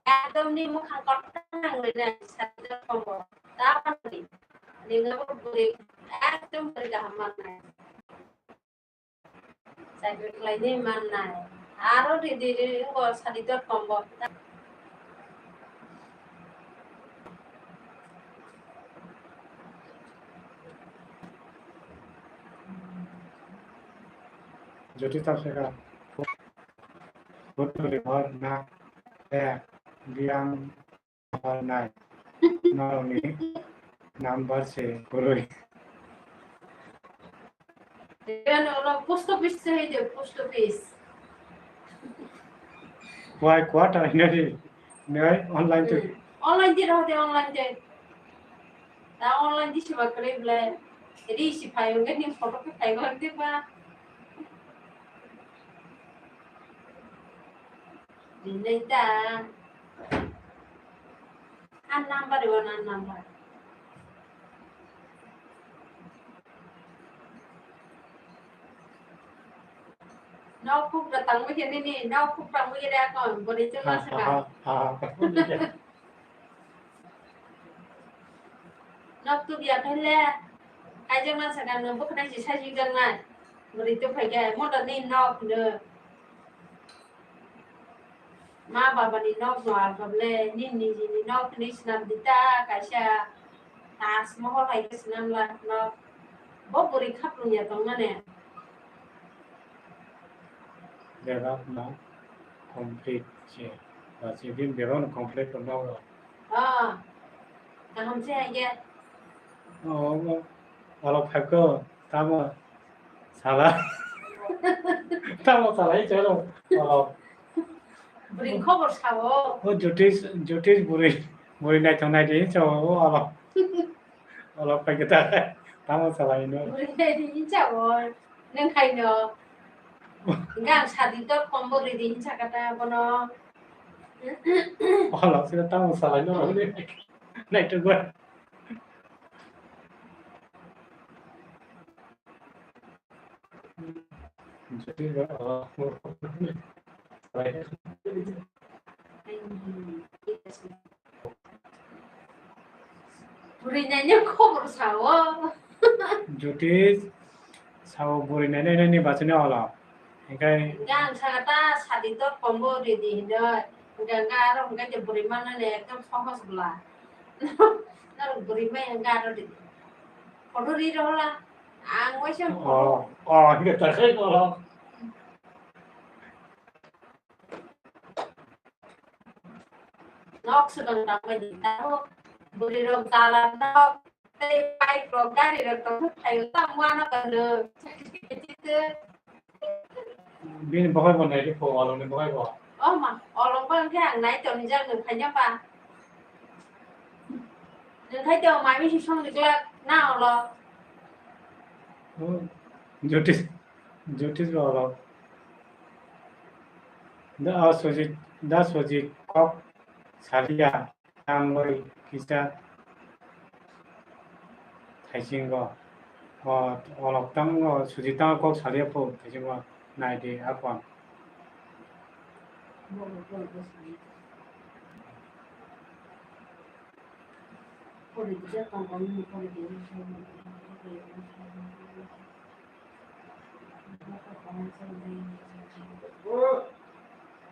Ekdom ni mukhang kotor ang rinai sadi dot kom bo. Ta phan ri. Nwng abo bwrwi ekdom bwrwi kaham mannai. Cycle khlaini mannai. Aro ridi ridi wngbo sadi dot kom bo. Jyoti ta seka. Photo record na. Eh, biang. Nai. Norokni number se kwrwi. Yan olo post office se hai de, post office. Wai quarter hinari. Nai online te. Hmm. Online te roh de, online te. Ta online di siba kwrwi ble. Ri si phai wngkhe ni photo khe phai wngkhe ba. Rinai ta. An number iwan an number. Nok kuk da tangwi khe nini, nok kuk tangwi khe da kon, bwrwi chwng ha, ha, ha, ha. Nok tubya khe le, kaijakna sakha nwng bwkhwnai si sajwk jaknai. Bwrwi tubphai khe, moto ni nok hino. Ma baba ni nok no arwk le, nini niji ni nok hwnwi swnam di ta, kaisa Taj Mahal hai khe swnam la nok. Bo bwrwi khaprwng ya tong mani. Bebak no complete se. Ba se din bebak no complete ko nok rok. Ah, kaham se hai khe. Oh, oh, oro phai ko, tamo sala. Tamo sala, i chalo. Oh. Bwrwi khobor sao. Oh, Jyotish, Jyotish bwrwi, bwrwi naithok nai di, chao, oh, oro. Olo paikhe ta, tamo salai no. Bwrwi naidi hinsa o, nwng khaino. Hingkhe ang sadi dot com bo ridi hinsa kha ta bono. Olo sino tamo salai no, naithok ba. Bwrwi nainai khobor sao. Jyotish sao bwrwi nainai nainai bachani olo. Hinkhe hinkhe ang sakha ta sadi dot com bo ridi hinwi. Hinkhe hinkhe aro hinkhe je bwrwi mannani ekdom sohos bwla. Norok bwrwi mai hinkhe aro ridi. Photo ri rohorla. Ang waisa photo. Oh, oh, hinkhe ta khai olo. Nok swkang tangbai di tamo. Bwrwi rok dalan nok, tei bike rok, gari rok tong thai tamo ano kano. Bini bokhai bo nai di pho, olong ni bokhai bo. Oh ma, olong bo khe ang nai tong jak nung khaina ba. Nung khai to mami si song di glak na olo. Oh, Jyotish, Jyotish bo olo. Da, ah, Sujit, da Sujit kok salia tangwi kisa thaisingo. O, olok tango, Sujit tango kok salia pho thaisingo. Nai di, akon.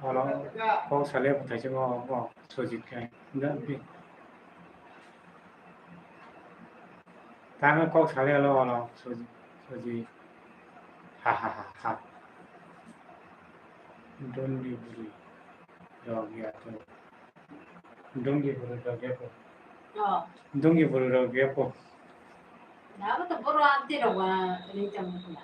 Oro kok salia bwthai se bo, bo Sujit khe. Da, bi-, tamo kok salia lo oro Sujit, Sujit. Ha, ha, ha, ha. Dondi bwrwi rok ya to. Dungi bwrwi rok ya po. Oh. Dungi bwrwi rok ya po. Abo to boro amtwi rok ba ring tong khna.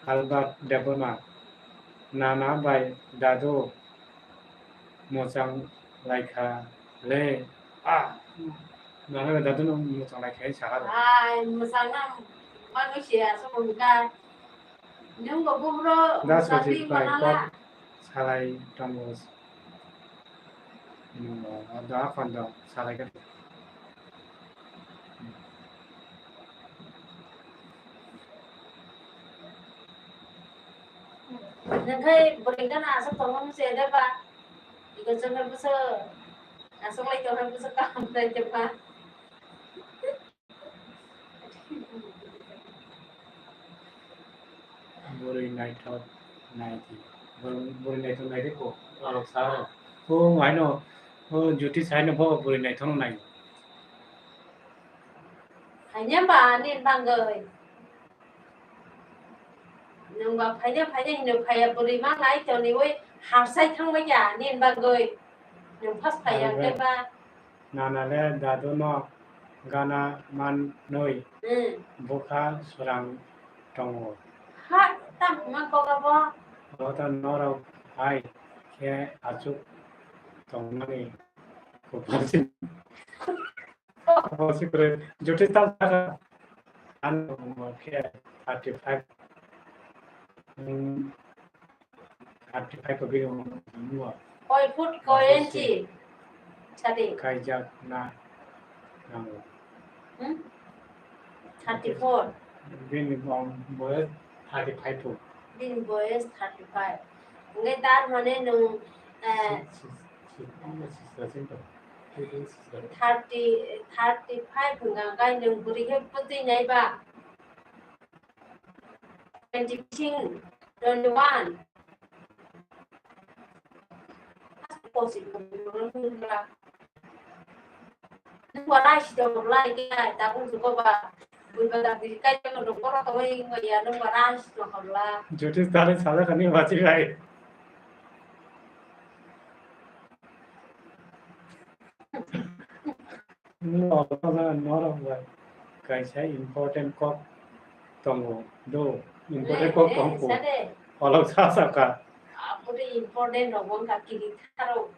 Albert Debbarma, nana bai dadu mwchang laikha le. Ah, nana bai dadu no mwchang laikha sakha. Ai, mwchang na manu sia so mungka. Nwng bo bubro da mwchang sojit bai kok salai tongo. Nwng bo da khon do salai kha. Nangkhai bwrwi gana aswk tongmani se de ba? Iko chwngkhe bwswk aswk lai tongkhe bwswk kaham lai tongkha. Bwrwi naithok naidi. Bwrwi, bwrwi naithok naidi ko. Alok sa. O haino, o Jyoti saino bo bwrwi naithok no nai. Hanya ba nin bangoi. Nwng ba phaina phaina hino phaiya bwrwi ma lai toni oi harsai thangbai ya nin bagwi. Nwng phas phaiya hwnkhe ba. Nana le dadu no gana man nui. Hmm. Bukha surang tongo. Ha, tam ma koga bo. Ota norok hai khe achuk tongmani. Kopal si. Kopal si kore. Jyoti tam saka. Ano mo khe thirty five. Hmm. Thirty five ko bini mo. Koi foot, koi inchi? Sadi. Kaijak na. Nango. Hmm? Thirty four. Bini bom boyos thirty five po. Bini boyos thirty five. Nge tar mane nung, eh, si-, si-, si-, si-, si-, si-, si-, thirty, thirty five hwnka kai nung bwrwi khe bwtwi nai ba? Twenty sing, twenty one. Nungba rai si tong lai khe, tabuk jugo ba, buiba da biri kai tong, nung koro tong bai wngya, nungba rai si tong lai. Jyoti tare saja kani bachi rai. Norok bai kaisa important kok tongo do, important kok tongkho. Olok sa saka. Aboni important rok wngkha kiri tharo.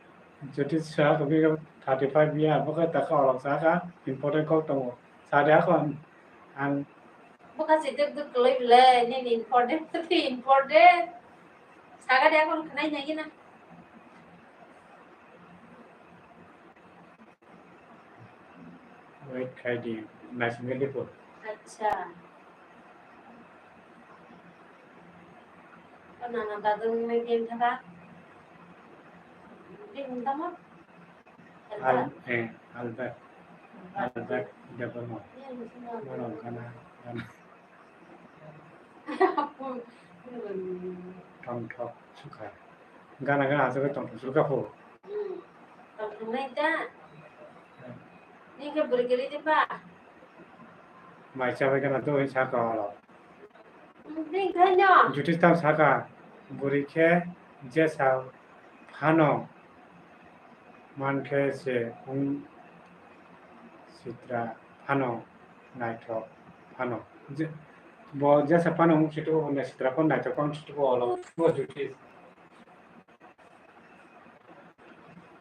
Jyoti sa khe thirty five year, bo khe taka olok saka important kok tongo. Sadi akon ang. Bwkha si duk duk kwlwi bwle, nini important, kwthwi important. Sagadi akon khwnai nai gina. Wait khai di, naisingwi di po. Acha. Nana dadung ni din thaka. Din tamo? Al-, eh, Albert. Albert Debbarma. Norok gana, gana. Tongthok sukha. Gana gana aswk tongthok sukha pho. Hmm. Tongthok nai ta? Nini khe bwrwi kwrwi di ba? Mai chabai gana to saka olo. Bini khai no? Jyoti tam saka, bwrwi khe jesa phano mankhe se wng sitra phano naithok phano. Je-, bo jesa phano wng sitwkgo, hwnwi sitra phano naithok phano sitwkgo, olo bo Jyoti.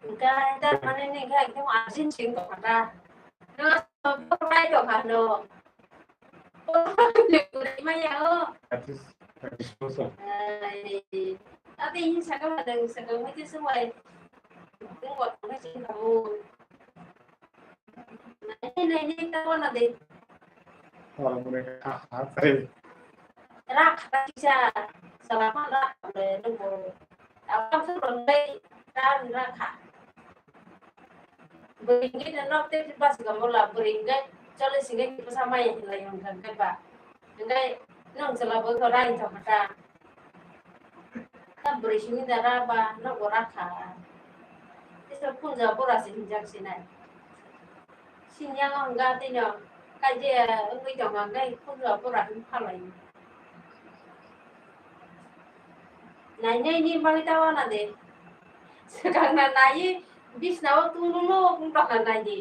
Hwnkhe tamani nini khe ekdom urgent sing tongkha da. Nwng aswk bai tongkha no. Maya o. That is, that is so sad. Ai, ate ini saka pada saka mesti semua. Tunggu apa sih kamu? Nai, nai, nai, tahu nanti. Orang mereka, ah, ah, eh. Rak, rak, bisa. Selama rak, boleh nunggu. Apa sih, orang baik, rak, rak, rak. Bwrwi hwnkhe no nok tei bwswk gamo la, bwrwi hwnkhe cholish hwnkhe bwsa maya hinlai hwnkha hwnkhe ba. Hwnkhe nwng chwla bo khe rai thok kha ta. Ta bwrwi simi da ra ba nogo ra kha. Tisa punja bora se hinjak sinai. Sini yang hwnkha tei no kaje wngwi tongkha hwnkhe punja bora hin phalai. Nai nai ni bagwi ta wana de. swkang na nai, bisna o tung luluk wng tong na nai di.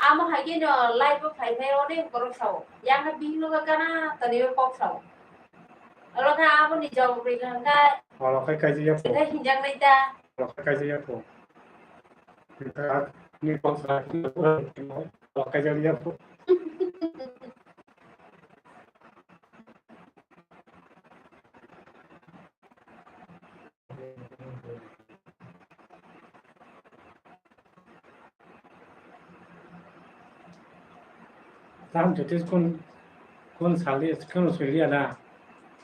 Amo hai khe no live o phai phai onek borok sao. Yang khe bihik no khe gana tani o kok sao. Olo khe abo ni jok ri kha khe. Olo khai kaijak ya pho. Khe hinjak nai ta. Olo khai kaijak ya pho. Kha ni kok sa olo kaijak ya pho. Tamo jotoi kun, kun sali, kun sui liya na.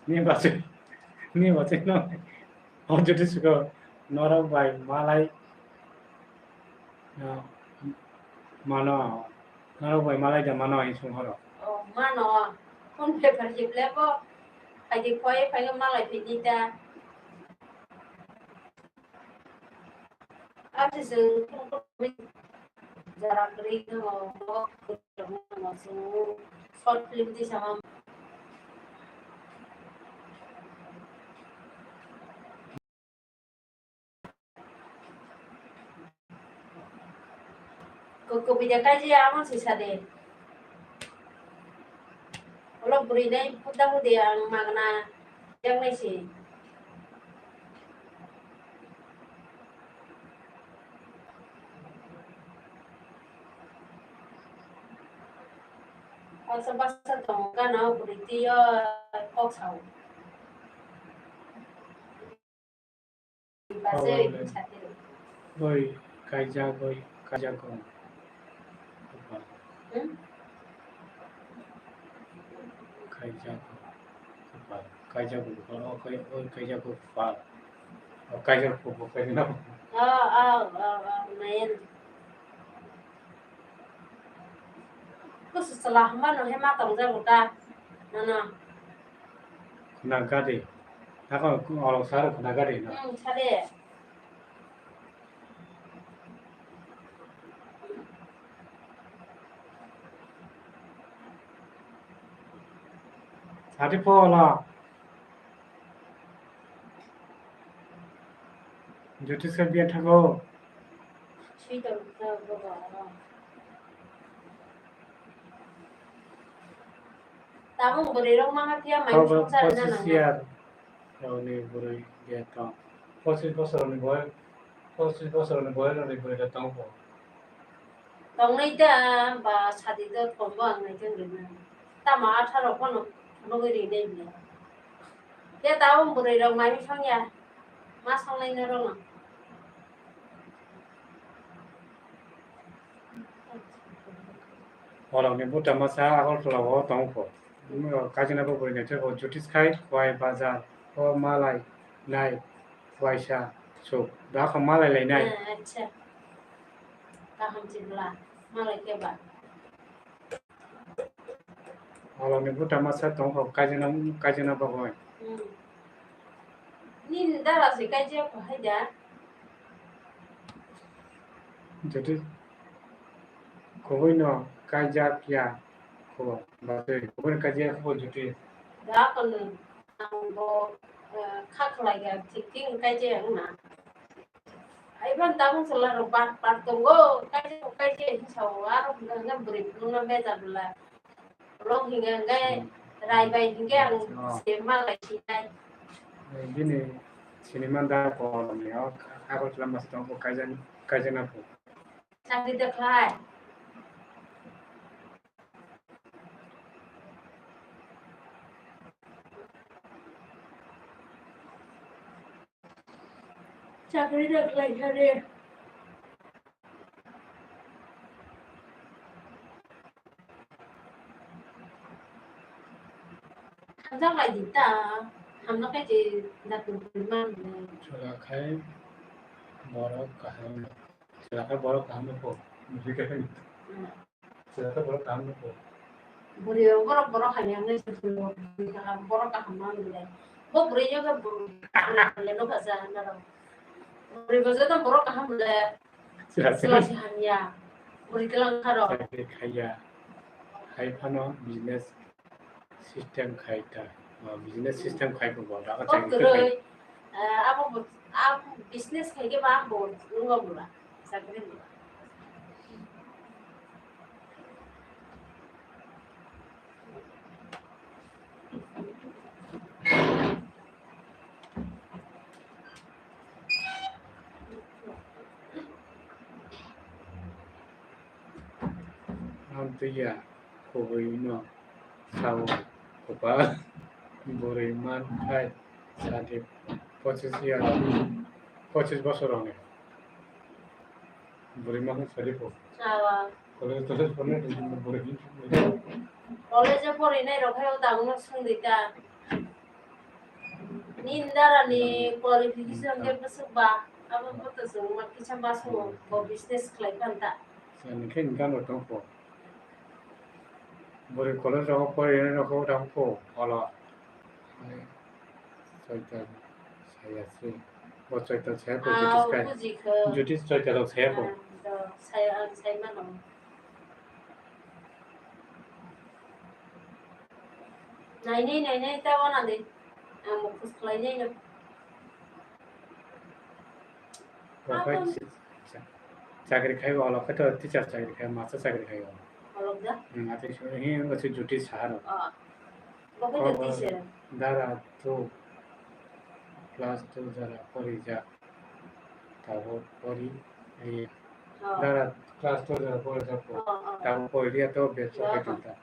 Ni bachai, ni bachai no. O jotoi suko norok bai malai, ah, mano, norok bai malai da mano hinwi sung horo. Oh, mano. Kun paper je ble bo. Phaidi koi, phaidi malai phaidi da. Ati chwng jara kwrwi tongo, chwng short film tisama. Ko-, kobita kaijaya amo se sade. Olo bwrwi nai puta puti ang magna yang nai se. Basa basa tongo gana o bwrwi twi o kok sao. Oi, kaijagoi, kaijago. Hmm? Kaijago. Kaijago, oi, kaijago, pal. O, kaijago, kaijago. Oh, oh, oh, oh, nayan. Kusu chwla hwnba no he ma tongjago ta, nono. Khuna gari. Takon olok sar khuna gari no. Hmm, sade. Sadi pho ola. Jyotish ka biya thago. Sweeter ka baba. Tabuk bwrwi rok mangkha phiya mai song chari na nang. Rokni bwrwi de tong. Pochis bosorni boy, pochis bosorni boy rokni bwrwi de tong bo. Tongnai da ba sadi do thombo ang nai jeng rina. Tamo atharo phano nugwi rinai bini. Te tabuk bwrwi rok mai song ya. Ma songnai no rwno. Borokni buta masa Agartala o tongkho. Kajina bo bwrwi naithokgo Jyotish khai Khowai bazar o malai nai waisa suk. Dakho malai lainai. Ah, acha. Kaham chibla. Malai keba. Alokni buta masa tongkho, kaijana, kaijana bagwi. Hmm. Nini dara se kaijia kho hai da? Jyoti, kubui no kaijak ya kho, batwi. Kubui no kaijak ya kho, Jyoti. Da kono, ang bo, eh, kha khlai ya, thik thik kaijia wngna. Aiban tabuk chwla rok bar bar tongo, kaisa kaisa hinsa o, aro hwnka hwnka bwrwi phunukno bejak bwla. Rok hinga hwnka rai bai hinkhe ang se malai sinai. Bini sinimani da kolomni o Agartala masa tongo kaijani, kaijana pho. Chakri de khlai. Chakri da khlai kha re. Hamjak lai di ta. Hamjak lai di, da tu tu man. Chwla khai borok kaham. Chwla khai borok kaham no kho. Hmm. Chwla khe borok kaham no kho. Bwrwi rok borok, borok hamya wngnai se bwrwi rok, bwrwi kaham, borok kaham ma wng belai. Bo bwrwi yo khe bwrwi kaham le no kha sa na rok. Bwrwi bo joto borok kaham le chwla se hamya. Bwrwi twlang kha rok. Chakri khaiya. Hai phano business system khai ta. Business system khai bo bo da. Kok kwrwi, eh, abo bo A business khai khe ba bo wngma bwla, chakri bwla. Amtwi ya kubui no sao kopal bwrwi man khai sadi pochis ya pochis bosor rok ni bwrwi man khai sadi po. Awa. College toles pornai rok bwrwi. College o porinai rok hai o tabuk no swngdi ta. Nini dara ni qualification khe bwswk ba, abo bo to chwng ma kisa ma swngo, bo business khlai phan ta. Chwng khe income rok tong kho. Bwrwi college rogo porinai rok tong kho, olo. Soita saya se. Bo soita saya kho, Ah, Jyotish kai. Buji kho. Jyotish soita rok saya kho. Ah, do, saya, ang sai mano. Nainai, nainai, ta wana de. Ang mukhus khlainai no. Okai Abang. Chakri khai o, olo khai to teacher chakri khai, master chakri khai o. Olok da? Hmm, ati so, hi, ang kasi duty sahar o. Ah. Okai to teacher. Dara two, class two dara pori ja. Tabuk pori, eh, Oh. Dara class two dara pori ja po. Oh, oh. Tabuk pori ya to bepsa Oh. Khai tong ta.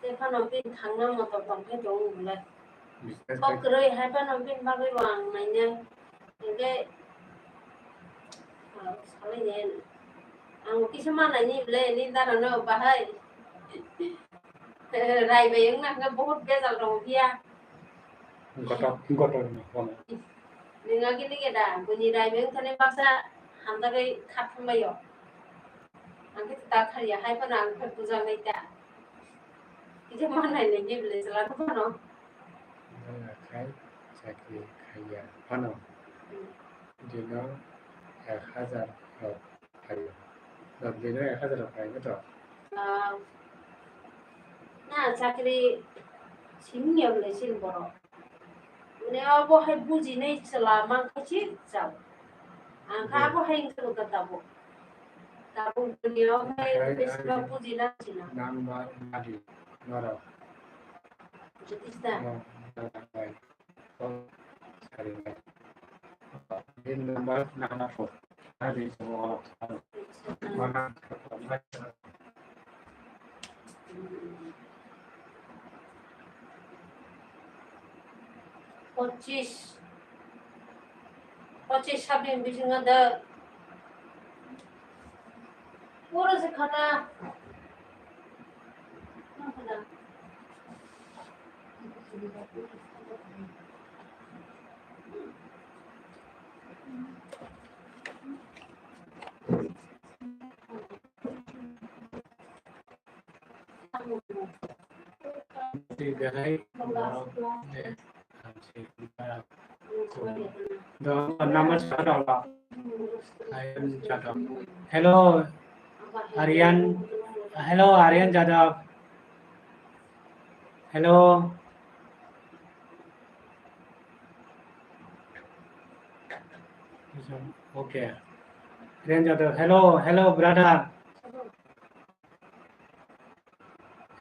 Te phano bin thangna motor tong khai tong bwlai. Business kok khai kwrwi hai phano bin bagwi bo ang nainai. Hingke, ah, salai ne. Ang kisa manai ni bwlai ni dara no bahai. Rai bai wngna hingke bohut bejal tongo phiya. Gotok, gotok ni kono. Nwng agi nige da, buini rai bai wngthani baksa hamjagwi kha thangbaio. Ang khe ta khariya hai phano ang khe bujaknai ta. Kisa manai ni ni bwlai chwla no phano. Wngya khai chakri khaiya phano. Hmm. Dino ek hazar rok phaio. Rok dino ek hazar rok phaio to? Ah, na chakri simi ya bwlai sini borok. Mane abo hai bujinai chwla mankha se chao. Ang kha abo hai wngkha tabuk. Tabuk dunia o hai besi ma bujina sina. Nang ma nadi norok. Jotista. Din number nana po. Nadi so. Pochis, pochis sabin bisingo da. Pura se khana. Hello, Aryan. Hello, Aryan Jadhav. Hello. Okay. Aryan Jadhav. Hello, hello, brother.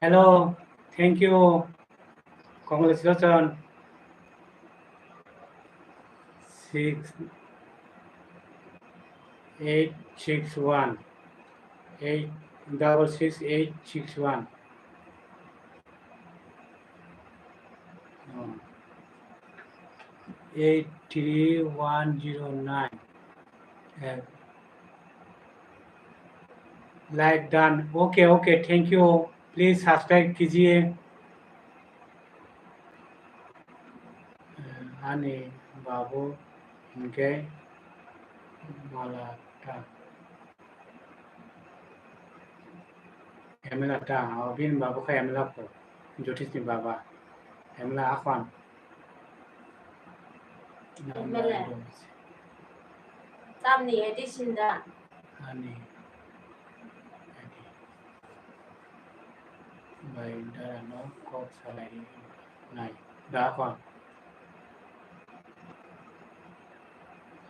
Hello, thank you. Congratulations. Six eight six one. Eight double six eight six one. Oh. Eight three one zero nine. Eh, like done. Okay, okay, thank you. Please subscribe kijiye. Eh, ani babu hingke malata. M L A ta, o bini baba khe M L A po, Jyotish ni baba, M L A akhwan. M L A. Tamni edition da? Ani. Bai dara no kok salai nai. Da akhwan.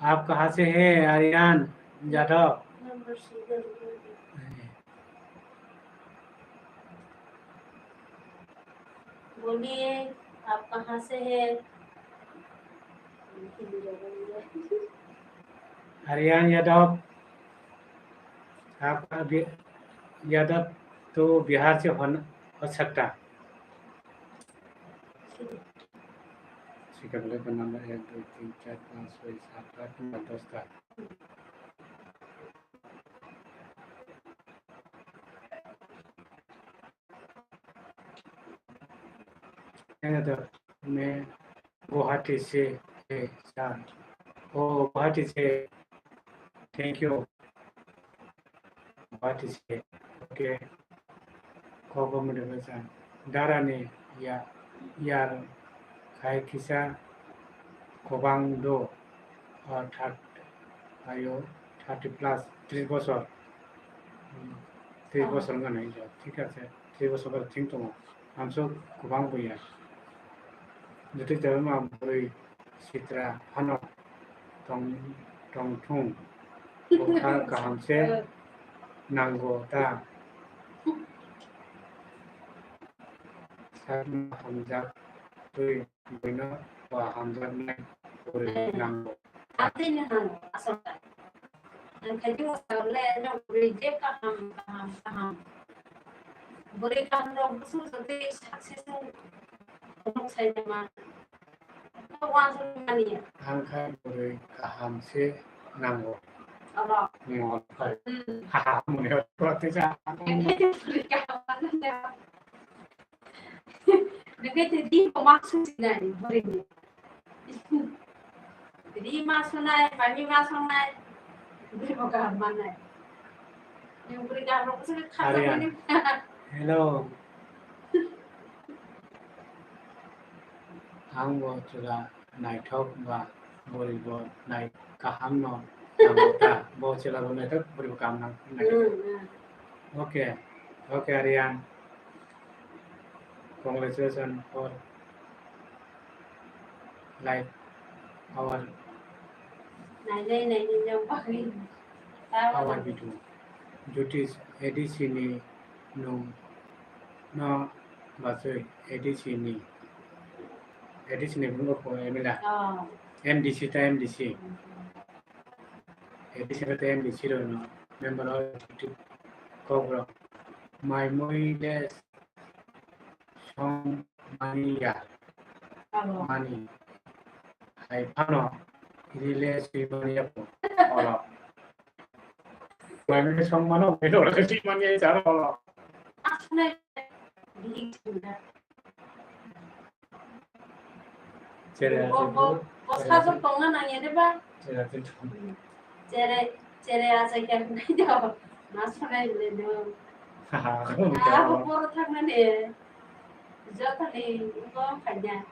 आप कहाँ से हैं, आर्यन यादव? बोलिए, आप कहाँ से हैं? आर्यन यादव, आप अभी यादव तो बिहार से होन-, हो सकता। ठीक है, बोले तो नंबर एक, दो, तीन, चार, पाँच, छः, सात, आठ, नौ, दस का। मैं गुवाहाटी से है, सर। ओ, गुवाहाटी से। Thank you। Guwahati se. Okay. Kok bo mode bai sa. Dara ni ya, yar khai kisa kobang do. Ah, thirty, ayo, thirty plus, tris bosor. Hmm, tris bosor wngkha na, thik ase, tris bosor bar thing tongo. Amso kwbang buya. Jotoi tongma bwrwi sitra phano tong, tongthung. Bwkha kaham se nango ta. Sakno hamjak twi buino ba hamjaknai bwrwi nango. Atwino nango aswk. Ang khaidi o sagle no bwrwi je kaham, kaham, kaham. Bwrwi kaham rok bwswk jotoi success wng, wng sai ma. Wansuk mani. Ang khai bwrwi kaham se nango. Abo. Ningol khai. Hmm. Ha ha, mone hor tei sa. Bwrwi kaham mani. Nokhe tei di ko mak susi nai bwrwi ni. Ri ma sunai, mami ma sunai. Bwrwi bo kaham manai. Nwng bwrwi kaham rok se kha Arya. Hello. Ang bo chwla naithok ba bwrwi bo nai kaham no nango ta. Bo chwla bo naithok, bwrwi bo kaham nang-, naithok. Hmm, hmm. Okay. Okay, Aryan. Congratulations for like our Nainai, nainai, yang bagwi. Our video. Jyotish A D C ni nung no bachoi A D C ni. A D C ni bungo ko M L A. Oh. M D C ta M D C. Mhm. A D C ta M D C ro no member of executive kok ro. Mai mui le song mani ya. Abo. Mani. Hai phano, ini le sui mani ya po. Olo. Mai mui song mano, ini olo sui mani ya, charo olo. Asne. Chere bo, bo, bo sajwk tongna nangya de ba? Chere achai tong. Chere, chere achai khe nai do. Ma sonai le do. Ha, ha, ha. Ah, bo poro thangna ne. Joto ni bo khaina.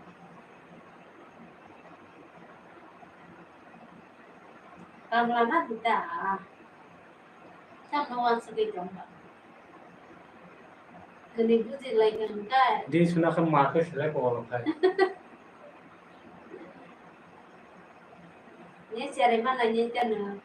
Tangla na dita. Tamo wansugwi tongba. Kwnwi bujilaikha hwnkhe. Di suna khe ma khe selai kok rok khai. Ni cherai ma nai ni teno.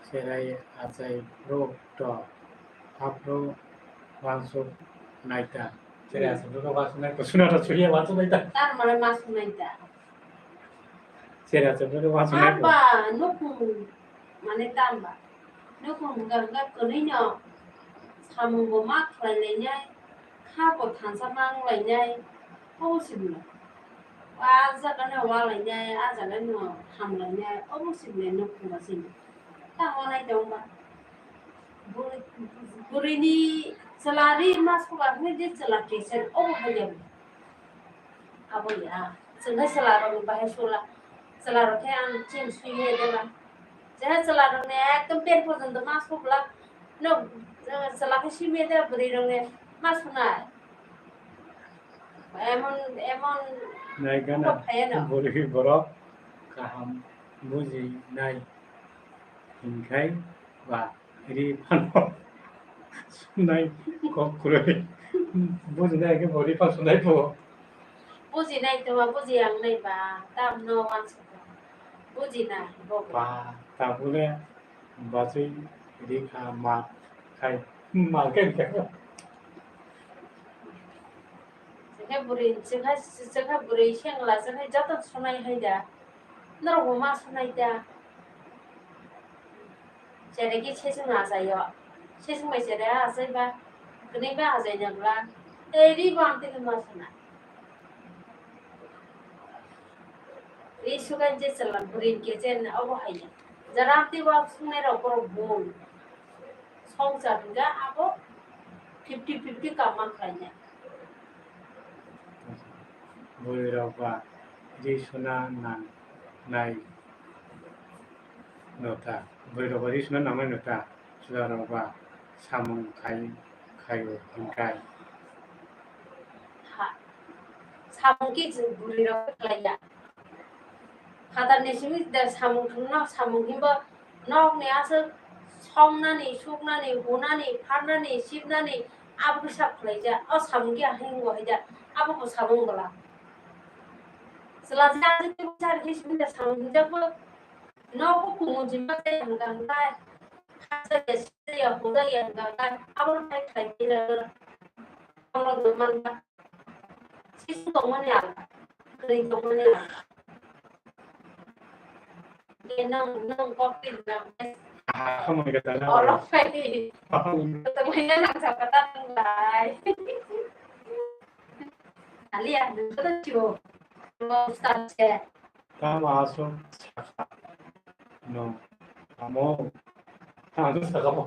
Cherai achai bro to, aphuru wansuk naita. Cherai achai bro to wansuk naita. Suna to suya wansuk naita. Tar mane masuk naita. Cherai achai bro to wansuk naita. Amba, nukhung mane tamba. Nukhung hwnkha hwnkha kwnwi no samung bo ma khlai lainai. Kha bo thansa ma wng lainai, obo se bwla. A jaga no wa lainai, a jaga no ham lainai, obo se bwla no khuma sini. Ta wanai tong ba. Bwrwi, bwrwi ni chwla ri ma sugar hwnwi je chwla keser, obo hai ya. Abo ya. Chwng hai chwla rok ni bahai sula. Chwla rok khe ang chini sui ya de ba. Je chwla rok ni ekdom pen porjonto ma sukla. No, chwla khe simi de bwrwi rok ni ma sunai. Emon, emon Nai gana, kok thaya no. Bwrwi borok kaham bujinai hinkhai ba ri phano sunai kok kwrwi. Bujinai khe bo ri phano sunai pho. Bujinai to ba buji ang nai ba, tam no wansukha. Bujinai bo. Ba, tabule bachwi ri kha ma khai, ma khai kha. Chwkhe bwrwi, chwkhe, chwkhe bwrwi sengla, chwkhe joto sunai hai da. Norok bo ma sunai da. Chere khe sesung achaio. Sesung bai chere achai ba. Kwnwi ba achai nang la. Tei ri bo ang tei ma suna. Ri sukai je chwla bwrwi khe chen obo hai ya. Jara tei bo sunai rok borok bun. Songchar hwnkhe abo fifty fifty kama khlainai. Bwrwirok ba ri suna nang nai no ta. Bwrwirok ba ri suna nangnai no ta. Chwlarok ba samung khai, khaio hinkhai. Ha. Samung khe bwrwirok khlaiya. Phatarni simi de samung thwngno, samung himba nokni aswk songnani, suknani, hunani, pharnani, sibnani, abo khe sak khlaijak. O samung khe hingo haida, abo bo samung bwla. Chwla jani bwsa rikhe simi de samung hinjakbo nogo kumun jima tei hwnkha hwnkha. Khasa ya, sisa ya, huda ya hwnkha hwnkha. Abo khai khai tila. Abo manba. Sisi tongmani ang, kwrwi tongmani ang. Khe nwng, nwng kok twi rwna hwnkhe. Ah, hamoni khe tala. Orok phai di. Hamoni. Tongmani ang sakha ta nwng bai. Aliya, nwng khe to chibo. Nwng start se. Tamo aswk sakha no, amo, tamo sakha mo.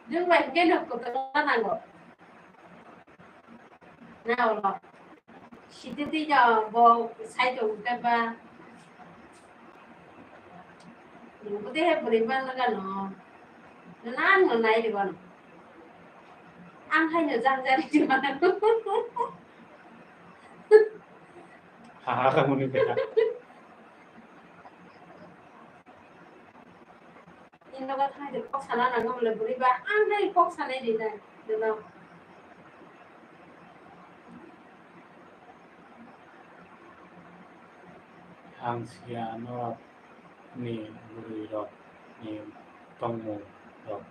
Nwng bai khe no kotor ma nango. Na olo. Sititi no bo sai to uta ba. Nungkute he bwrwi ban laga no. Nang no nai di ban. Ang hai no jang jari di ban. Ha ha ka muni ka. Ino ka thai de kok sana nang mo le bwrwi ba ang hai kok sanai di nai. Dino. Ang sia norok ni bwrwi rok ni tongmung rok.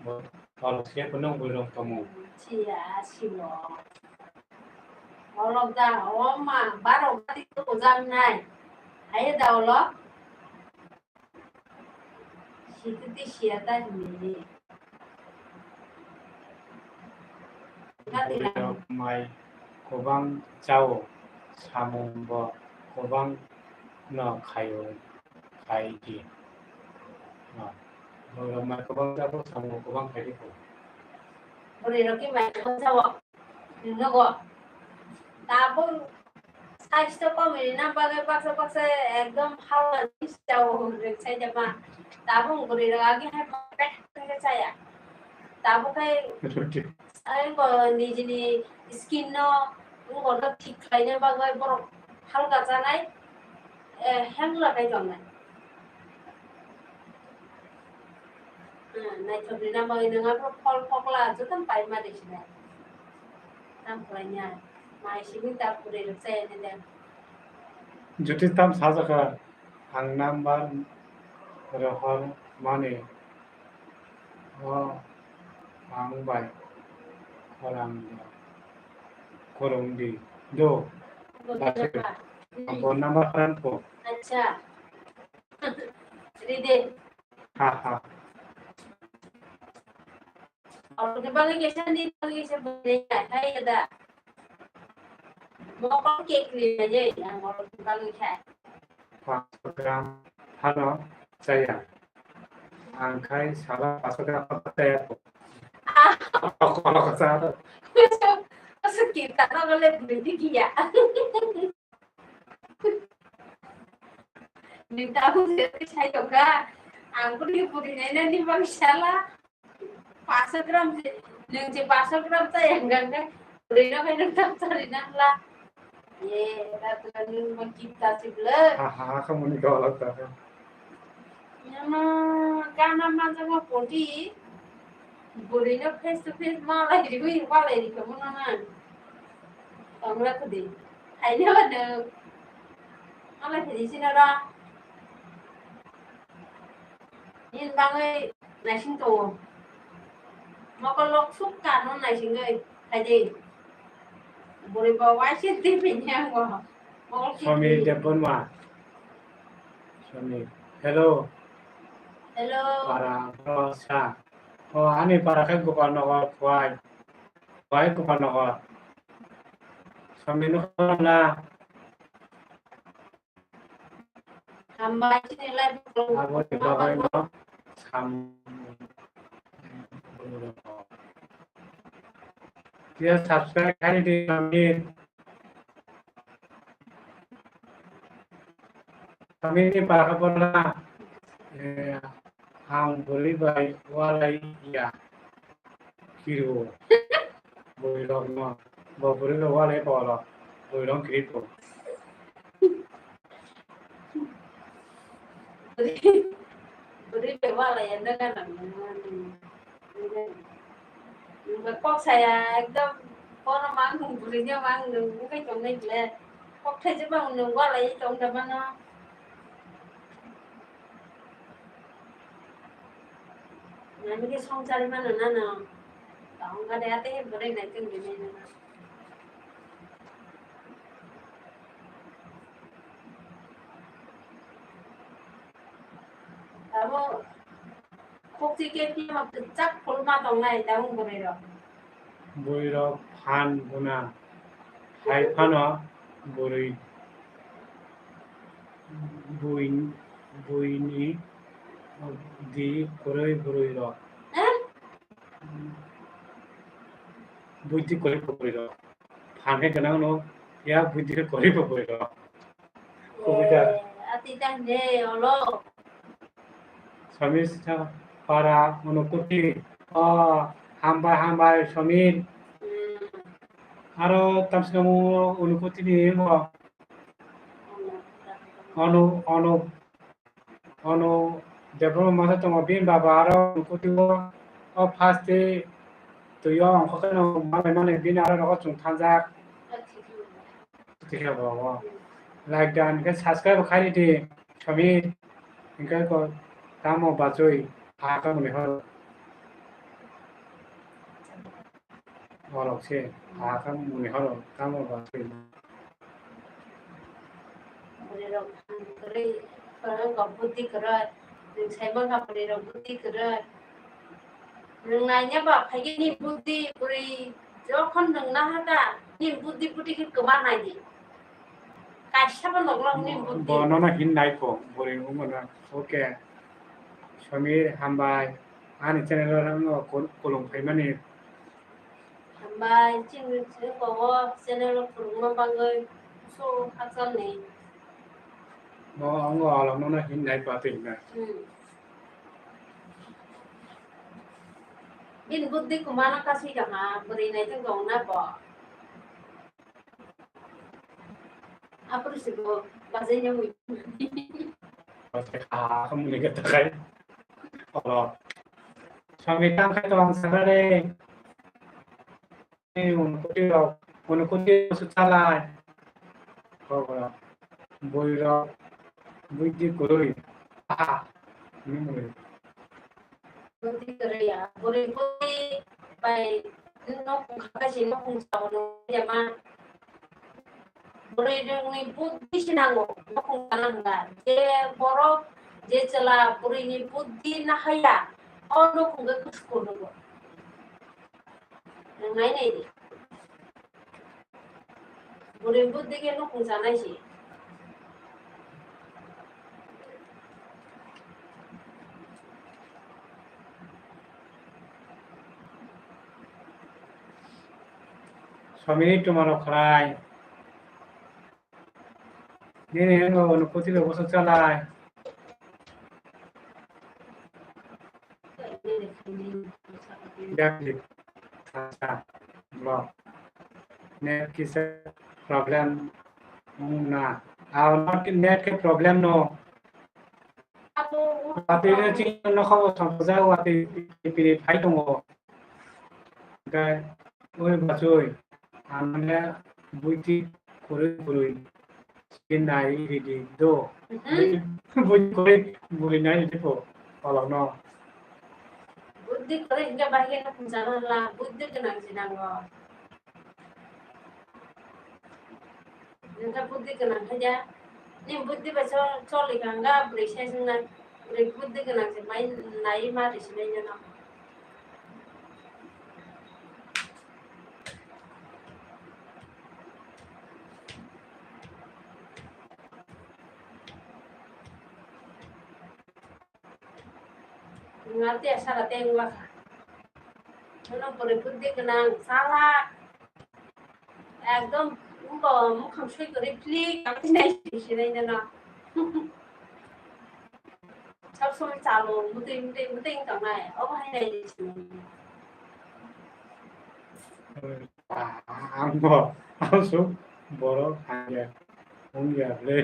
Bo, norok sia phano bwrwi rok tongmung. Sia, simo. Olok da, o ma, baro gati ko jam nai. Aye da olok. Sititi siya ta hini. Bwrwirok mai kwbang chao, samung bo kwbang no khaio, khai di. No. Bwrwirok mai kwbang chao, samung bo kwbang khai di kho. Bwrwirok khe mai kwbang chao. Nogo. Tabuk saisto komini na bagwi baksa baksa ekdom halka ni chao hwnwi sai jama. Tabuk bwrwi rok agi hai pet khe chaya. Tabuk khai Roti. Ai bo nijini skin no, wngbo no thik khlaina bagwi borok halka chanai, eh, hemla khai tongnai. Hmm, naithokni na bagwi nwng abo phol phokla jotono paima de sinai. Tam khlaina, mai simi ta puri rwk chaya nini. Jyoti tam sajaka, ang number rohor mani, o ang bai khorang do, khorang di do. Bo number khan ko. Acha. Ride. Ha, ha. Orok ni bagwi kaisa, ni bagwi kaisa bwrwi ya, hai da. Mokol kekli ya, ang orok ni bagwi khai. Paanch gram phano chaya. Ang khai sala paanch gram phano chaya. Ah. Okol okol sa. Asa kita na gole bwrwi di kiya. Nini tabuk je twi sai tongkha, ang kunu bwrwi nainani bagwi sala. Paanch gram je, nwng je paanch gram chaya hwnkha hwnkhe, bwrwi no khe nwng tam chari nang la. Ye, ta tu ni mo kita si ble. Ha, ha, ha, kamu ni gawalak ta. Nyama kana manjak ma poti. Buri no face to face ma lai ri wi, ma lai ri kamu na na. Tong la kudi. Hai ne ba de. Ma lai ri sina ra. Nini bagwi naising tongo. Mokol lok suk ka no naisingwi phaidi. Bwrwi bo waise twi phai ni ang bo. Mokol Swami kiti. Debbarma. Swami. Hello. Hello. Para, para sa. O, ani para khe Gopal Nagar, Khowai. Khowai Gopal Nagar. Swami nukha na. Hambai chini live vlog. Aboni bagwi no sam-, dia subscribe khai di kami. Kami ni para para, eh, ang bwrwi bai walai ya. Kiriwo. Bwrwi rok no. Bo bwrwi rok walai polo. Bwrwi rok kiriwo. Bwrwi bai walai ya nang nang. Nang kok saya ekdom kono mang nung bwrwi no mang nung bukai tong nai ble. Kok thai je bang nung walai tong da mano. Nani ke song chari mano nano. Tong ka de ate he bore nai tong de nai nano. Abo khokchi ke piyama kwchak phulma tongnai tabuk bwrwi rok. Bwrwi rok phan guna hai phano bwrwi bui-, buini di kwrwi bwrwi rok. Eh? Buini di kwrwi bwrwi rok. Phan khe gwnang no ya buini di kwrwi bwrwi rok. Kubui da. Eh, ati ta hinde olo. Samir sa para Unukuti. Oh, hambai, hambai, Samir. Hmm. Aro tamsika mo Unukuti ni mo. Ono, ono, ono, Debbarma masa tongo, bini baba aro Unukuti o, o first day twi o ongkha khe no malai mani bini aro rogo chwng thanjak. Tikhe bo, bo. Like da, hingke subscribe khai di, Samir. Hingke ko tamo bachoi, ha ka muni horo. Borok se, ha ka muni horo, tamo bachoi. Bwrwi rok kwrwi, kwrwi kok buddhi kwrwi. Nwng sai mankha bwrwi rok buddhi kwrwi. Nwng naina ba phaikhe ni buddhi bwrwi jokhon nwng naha ta, ni buddhi buddhi khe kwma nai di. Kaisa bo nokla ni buddhi. Bo nono hin nai kho, bwrwi wngmano. Okay. Samir, hambai. Ani channel o rang o kul-, kulung phaimani. Hambai, chini chini kogo channel o kulungma bangwi so hakchal ni. Mo, ongo along nono hin nai pa twi na. Hmm. Bini buddhi kwmano kasui tongha, bwrwi nai tong tong na bo. Aphuru se bo bajai no mui. Bajai kha, kha muni khe takai. Olo. Swami tang khai tong sara re. Unukuti rok, Unukuti rok su chalai. Boi rok, buddhi kwrwi. Aha. Bwrwi kwrwi ya, bwrwi bwrwi bai nokong kha kaisa nokong sao nung ya ma. Bwrwi rokni buddhi se nango, nokong sana hwnga. Je borok, je chwla bwrwini buddhi nahaya, o nokong khe kusuko nungo. Nung nai nai di. Bwrwi buddhi khe nukung chanai se. Swami tomorok khlai. Nini hwnwi bo Unukuti rok bwswk chalai. Gari, acha, block. Net kisa problem Hmm, na. Ah, net ke, net ke problem no. Watwi no chini no kho songkha ja, watwi piri phai tongo. Hwnkhe, oi bachoi, ang le buiti kwrwi kwrwi. Skin nai ridi do. Mhm. Bui, bui koi, bui nai ridi po, kolok no. Buddhi kore hingke bahai no khumsa no la, buddhi gwnang si nango. Nangka buddhi gwnang khaja, ni buddhi bai chol, choli kha nga bwrwi sai sung nai, bwrwi buddhi gwnang si mai nai ma risi nai no. Ngal te sara te ngwa kha. Bono pore buddhi gwnang chala. Ekdom umbo mukhang sui kwrwi phlik ang nai sinai no. Sab somoi chalo mutwi mutwi mutwi wng tongnai obo hai nai sinai. Ang bo, ang so borok hamya, wngya le.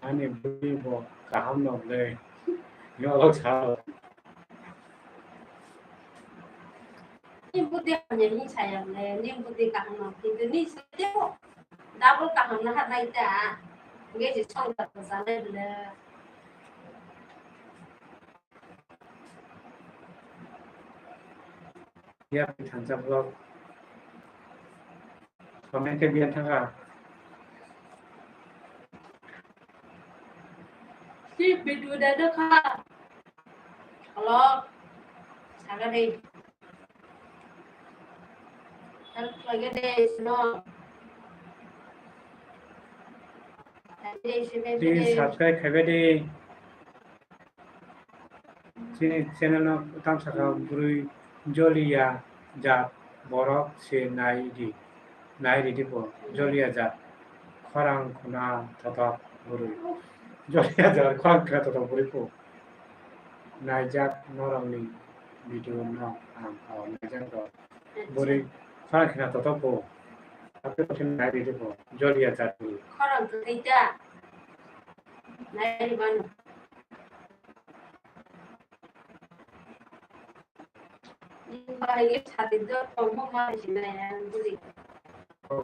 Ani bwrwi bo kaham no le. Ni olok sa. Ni bwrwi hamya ni saya le, ni bwrwi kaham no, kintu ni se double kaham no ha nai ta. Nge je song ta sa le le. Ya, thansa vlog. Comment ke biyan thangka. Si video da da kha. Vlog. Saga de. Help lage de, no. Please subscribe khaibai de. Chini channel no tamsaka bwrwi joliya jat borok se nai di, nai ridi bo joliya jat khorang khuna thothok bwrwi. Joliya jat khorang khuna thothok bwrwi po. Naijak norokni video no ang o naijak rok bwrwi khorang khuna thothok po. Nai ridi bo joliya jat bwrwi. Khorang kwtwi ta. Nai mano. Ni bai ye sadi do tongmo ma sinai ang buli. Oh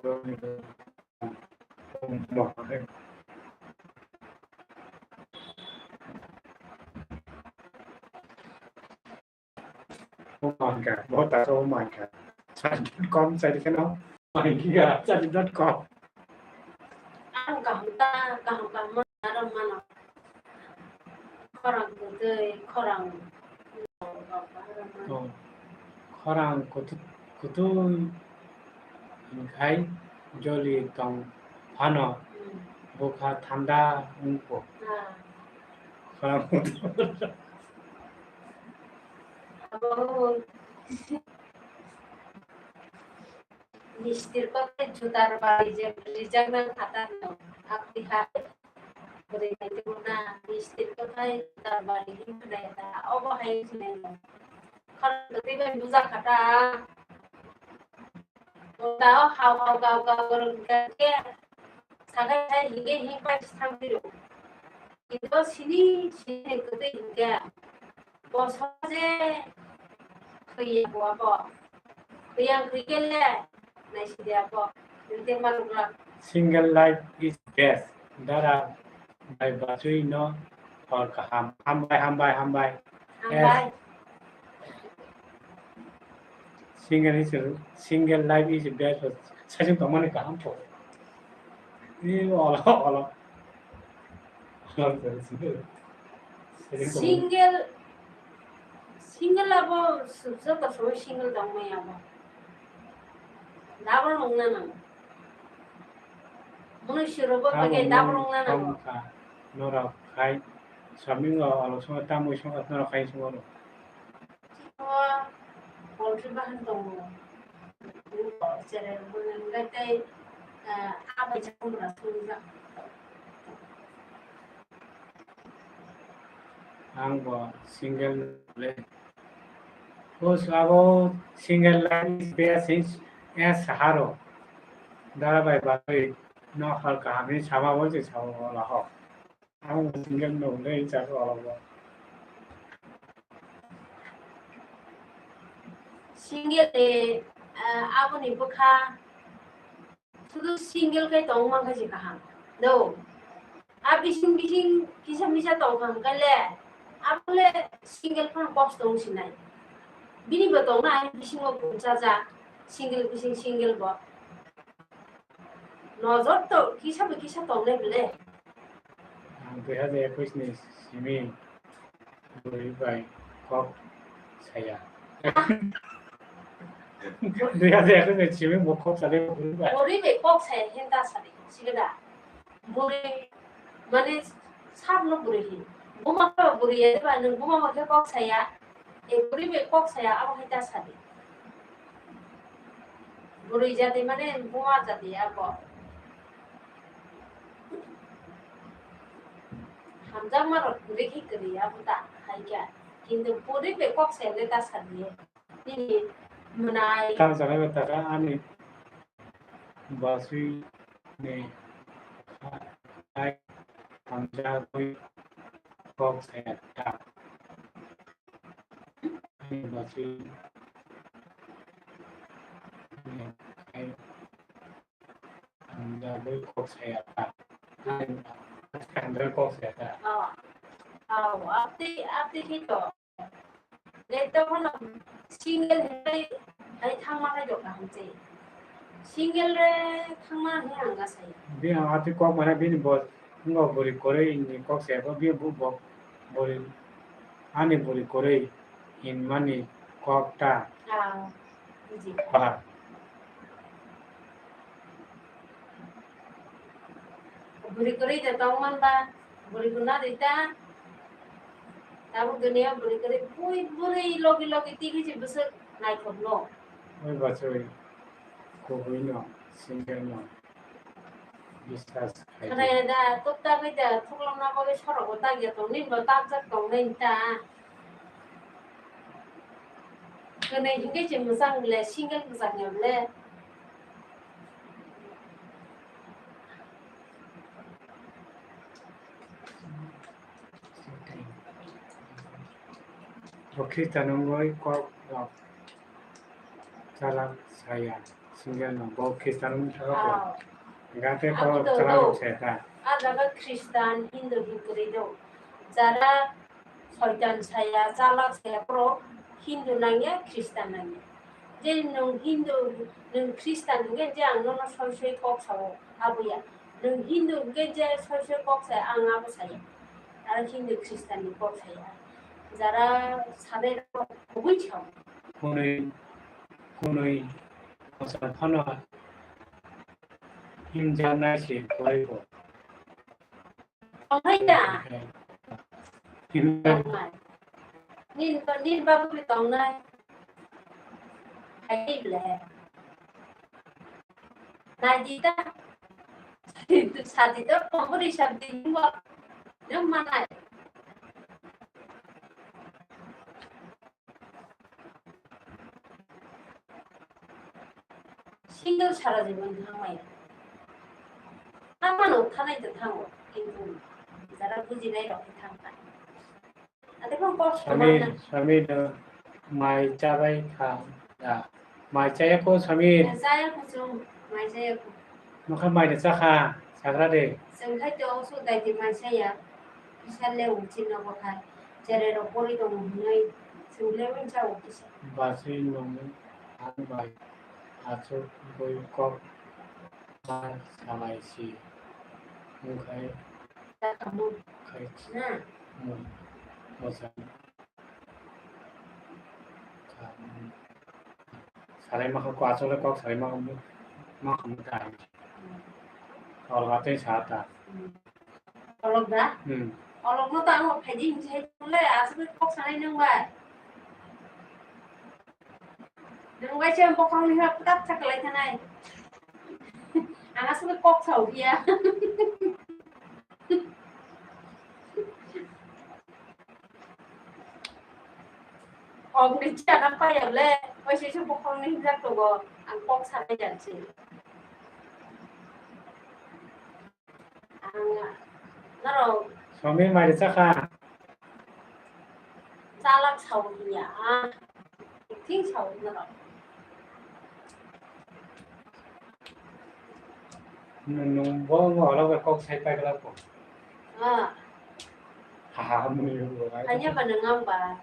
my God, बहुत अच्छा, oh my God. Charlie dot com, charlie ka no? Oh my God, charlie dot com. Ang kaham ta, kaham kaham ma, aram mano. Khorang kwtwi, khorang. Oh, khorang kwtwi, kwtwi. Hingkhai joli tong phano bwkha thanda wngkho. Khorang. Abo mistir kothai jutar bari je rijak nang khatar no. Abdi hai. Bwrwi nai tongna mistir kothai jutar bari hinkhai da. Obo hai hinkhai no. Khorang kwtwi bai buja kha ta. Tao hao hao gao gao gorok hingkha khe sakai sai hingkhe hingpai thang phiro. Kinto sini sini kwtwi hingkhe bosor je khwiya bo abo. Khwiya khwikhe le naisidi abo. Hingkhe manukla. Single life is best. Dara bai bachwi no hor kaham. Hambai, hambai, hambai. Hambai. Yes. Single is a, single life is a best. Sajin tongmani kaham po. Ni olo, olo. Single, single abo joto somoi single tongmani abo. Double wngna nango. Mwnwi sirokbo bagwi double wngna nango. Norok khai saming o olo songo tamwi songo norok khai songo. O poultry bahan tongo. Cherep bwlwng gai tei, ah, abai chamung rok songjak. Ang bo single le. O sabo single life is best in, eh, saharo. Dara bai bagwi no hal kaham ni sama bo se sama wala ho. Ang single no le cha ko wala bo. Single de, ah, aboni bwkha sudu single kai tong man kha je kaham. Do. A bising bising kisa misa tong kha hwnkhe le, abo le single phano kosto wng sinai. Bini bo tong na ani bisingo puncha ja, single bising single bo. Nojor to kisa bo kisa tong le bele. Ang dui hajar ekwis ni simi bwrwi bai kok saya. Dui hajar ekwis ni simi bo kok saya bwrwi bai. Bwrwi bai kok saya hinta sadi, sigeda. Bwrwi, mane, sabno bwrwi hin. Buma ba bwrwi ya ba, nwng buma ba khe kok saya. E bwrwi bai kok saya, abo hai ta sadi. Bwrwi jati mane buma jati abo. Hamjakma rok bwrwi khe kwrwi abo ta hai kha. Kintu bwrwi bai kok saya le ta sadi. Nini mwnai. Tang janai ba taka ani basui ni hai hamjagwi kok saya ta. Ani basui ni hai hamjagwi kok saya ta. Ani hamjagwi kok saya ta. Oh. Oh, abdi, abdi hito. Le tongmano single hinwi hai thangma hai do kaham se. Single re thangma hinwi ang ga sai. Bi ang ati kok mana bini bo ngo buri kore ini kok se bo bi bu bo buri ani buri kore in mani kok ta. Ah, buji. Ba. Buri kore de tongman ba. Bwrwi bo na rita. Tabuk dunia bwrwi kwrwi bui bwrwi logi logi tigi se bwswk naithok no. Oi bachoi, kubui no, single no, biswas khai di. Khwnaya da, tukta bai da, thuklong na bagwi sorok bo tagya tong, nini bo takjak tong nai ta. Kwnwi hinkhe se mwchang le, single mwchang ya le. Bo Khristan wngwi kok rok chalak saya, single no, bo Khristan wngwi thangkha. Ah. Gate kok chalak rok saya ta. Ah jaga Khristan, Hindu hinkwrwi do. Jara Soitan saya, chalak saya, borok Hindu nangya, Khristan nangya. Je nwng Hindu, nwng Khristan hinkhe je ang nono soi soi kok sao, abo ya. Nwng Hindu hinkhe je soi soi kok saya, ang abo saya. Aro Hindu Khristan ni kok saya. Jara sanai rok kubui sao. Kunui, kunui, kosa phano himjaknai se koi bo. Tongnai da? Tongnai. Nini, nini bagwi tongnai. Hai ble. Nai di ta. Sadi ta, pambori sadi mo. Nang manai. Single sara jibon thangmaya. Tamano thanai to thango, kintu jara bujinai rok khe thangkha. Ate phang kok Samir, samanna. Samir no mai chabai kha da. Mai chaya ko Samir. Chaya ko chwng, mai chaya ko. Nokha mai da chakha, chagra de. Chwng khai to so dai di mai chaya. Kisa le uchi no bo khai. Chere rok pori tongo hinoi. Chwng le wng cha o kisa. Basi nong ang bai achuk boi kok ma salai si. Wng khai. Chakha mo. Khai. Na. Mo. Mo sa. Salai ma kok asole kok salai ma kok ma kok ta. Olga tei sa ta. Olga? Hmm. Olog no ta ang phai di hinse le asole kok salai nang bai. Nang bai se bokong ni ha putak chaklai thanai. Ang asole kok sao dia. Kok ni chana paya le, oi se se bokong ni himjak tongo, ang kok sanai jan se. Ang norok Somi mari chakha. Chalak sao hiya, ah, thing sao norok. Nung, nung bo wng oro kok sai pai glak ko. Ah. Ha, ha, ha, mui rok bo, ai. Hanya ba nang ang ba.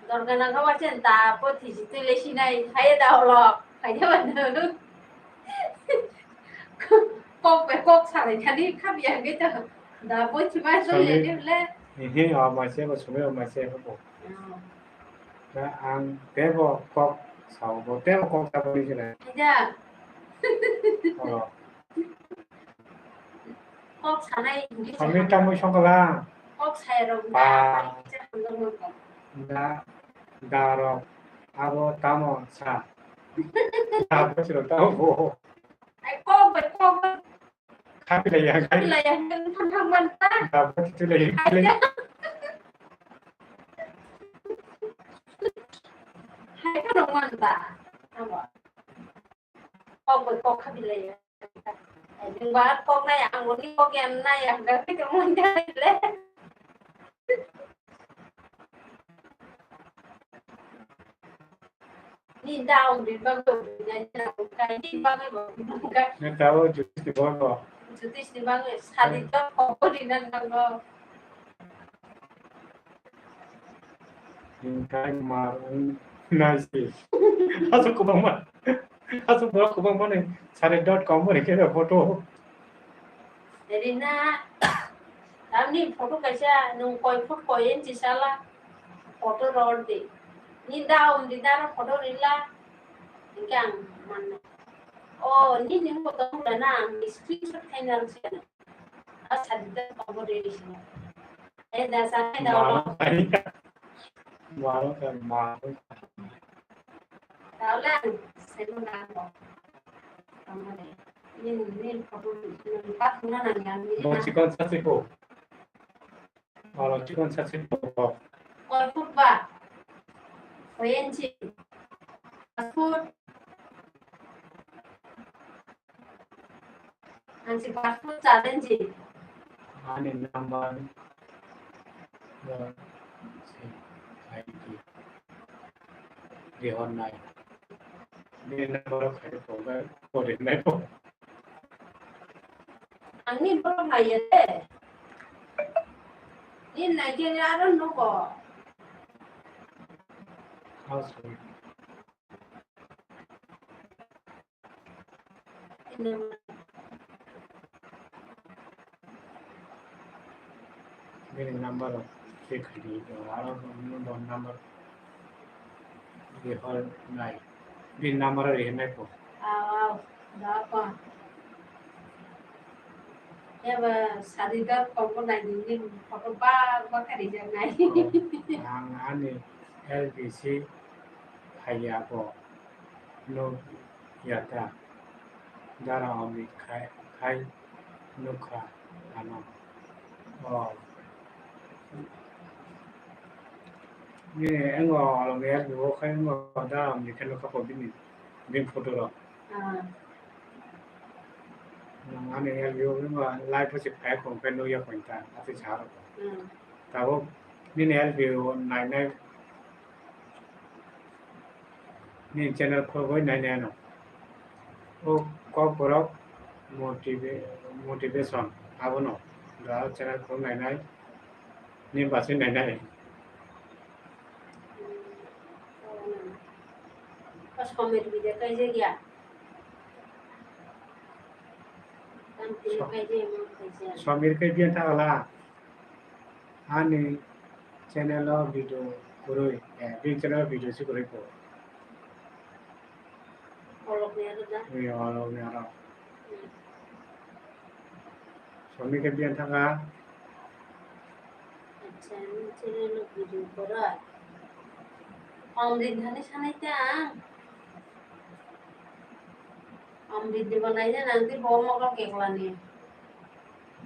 Dorga nang kha ba chen ta po thi si twi le sinai, hai da olo. Hanya ba nang. Kok be kok salai thani khabiya ge ta. Da bo thi ma so ye de le. Ehe, o ma se bo, sumai o ma se bo. Oh. Da ang tebo kok sao bo, tebo kok sao ni sila. Aja. Oh. Kok sanai hingke. Kami tamo songkala. Kok sai rok. Pa. Da, da rok. Abo tamo sa. Abo siro tamo bo. Ai kok bai kok bai. Khabilai ya, khabilai ya, thang thang man ta. Dabo titulai. Hai ka rong man ta. Abo. Kok bai kok khabilai ya. Jeng ba kok nai ang ni kok yan nai ang ga kito man ta le. Ni daw ni bagwi ni na kai ni bagwi bo kai. Ni daw juice ni bagwi. Juice ni bagwi sadi to ko di na na go. Ni kai mar nasi. Asu kubang ma. Asu kubang ma ni sari dot com ni khe photo. Rina, tamni photo kaisa nwng koi foot koi inch sala photo rw di. Ni da om di da photo rila. Hingke ang manna. O, nini photo rwna ang screenshot khaina rwsana. A sadi da photo rwsana. E da sa da. Mano kaya. Mano kaya, mano kaya. Taola, seno na ko. Tamare. Nin, nin, photo, nin, pat na na ni ang ni. Bo chikon sa chiko. Oro chikon sa chiko. Koi foot ba? Koi inch? Foot. Ang si passport challenge. Ani number, uh, si I D rihornai. Ni number o khai ko ga ko rinai ko. Ang ni borok nai ya de. Ni nai ke aro no ko. Household. Bini number rok check khaidi, aro number, number rihornai. Bini number rihornai ko. Aw, aw, da ko. Eba sadi da ko ko nai ni photo ba ba kari janai. Oh, ang ani L B C phaiya ko. Nuk ya ta? Dara omni khai, khai nukha ano. Oh. Ni engo along ya duo khai engo dara omni khai nukha ko bini, bini photo rok. Ah. Nang ani ya duo engo live se khai ko khai nukya ko ta ati charo. Hmm. Tabuk nini L B O nai nai. Ni channel khulgwi nai nai ano. O kok borok motiva-, motivation abono. Da channel khulgwi nai nai. Ni baswi nai nai. Somir video kaijak ya. Somir kai biyan thangala. Ani channel o video kwrwi, eh, bini channel o video se kwrwi ko. Olok ni aro da? Ui, olok ni aro. Hmm. Somir kai biyan thangka. Acha, ni channel o video kwrwi. Ang din thani sanai ta ang. Ang video banaina nang di bo mokol keklani.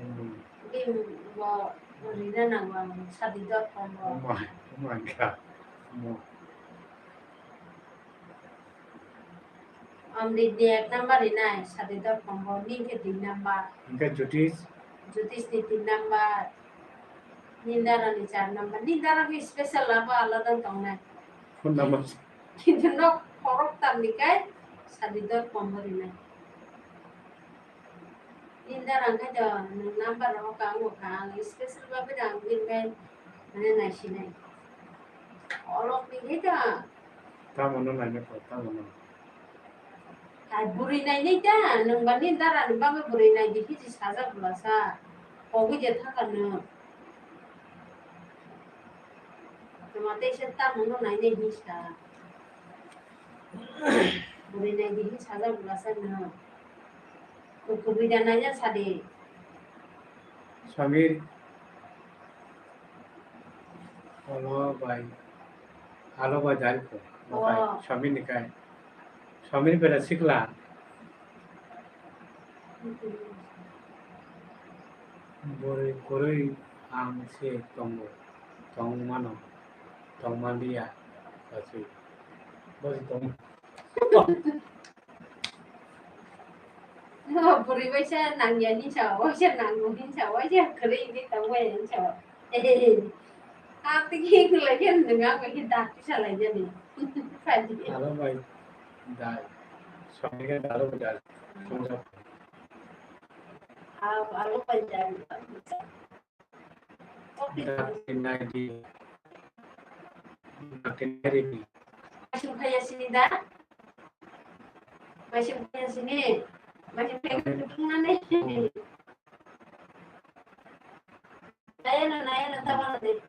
Hmm. Di bo rina nang ang sadi dot com bo. Oh my, oh my God. Mo. Amrit ni ek number rinai, Sadi dot com bo, ni khe dui number. Hingke Jyotish? Jyotish ni tin number. Nindara ni char number. Nindara ni special labo alada tongnai. Phone number? Kintu nok khorok tam ni kai, Sadi dot com bo rinai. Nindara khe to nwng number rok ang nukha, ang special babe ang bini bai mane naisinai. Olok ni khe to. Tamo no naina kho, tamo no. Hai bwrwi nainai ta, nwng ba Nindara ni bagwi bwrwi nai di khe sajak bwlasa. Kogwi je thaka nwng. Tama tei se tamo no nainai hinsa. Bwrwi nai di hinsa sajak bwlasa nwng. Kubui da naina sadi. Samir. Alo bai. Alo bai dari ko. Bai. Wow. Samir ni kai. Samir bela sikla. Bwrwi kwrwi ang se tongo. Tong mano. Tong manliya. Basi. Basi tong. No, bwrwi waisa nangya hinsa, waisa nango hinsa, waisa kwrwi hinwi tongbai hinsa. Hehehe. Atigi kwlai khe nwng ang bai khe dak tisa lai jani. Alo bai dai. Songni khe alo bai dai. Alo bai dai. Dati naidi. Dati naidi. Masing phaya sini da? Masing phaya sini. Masing phaya sini. Naya na, naya na, tama na de.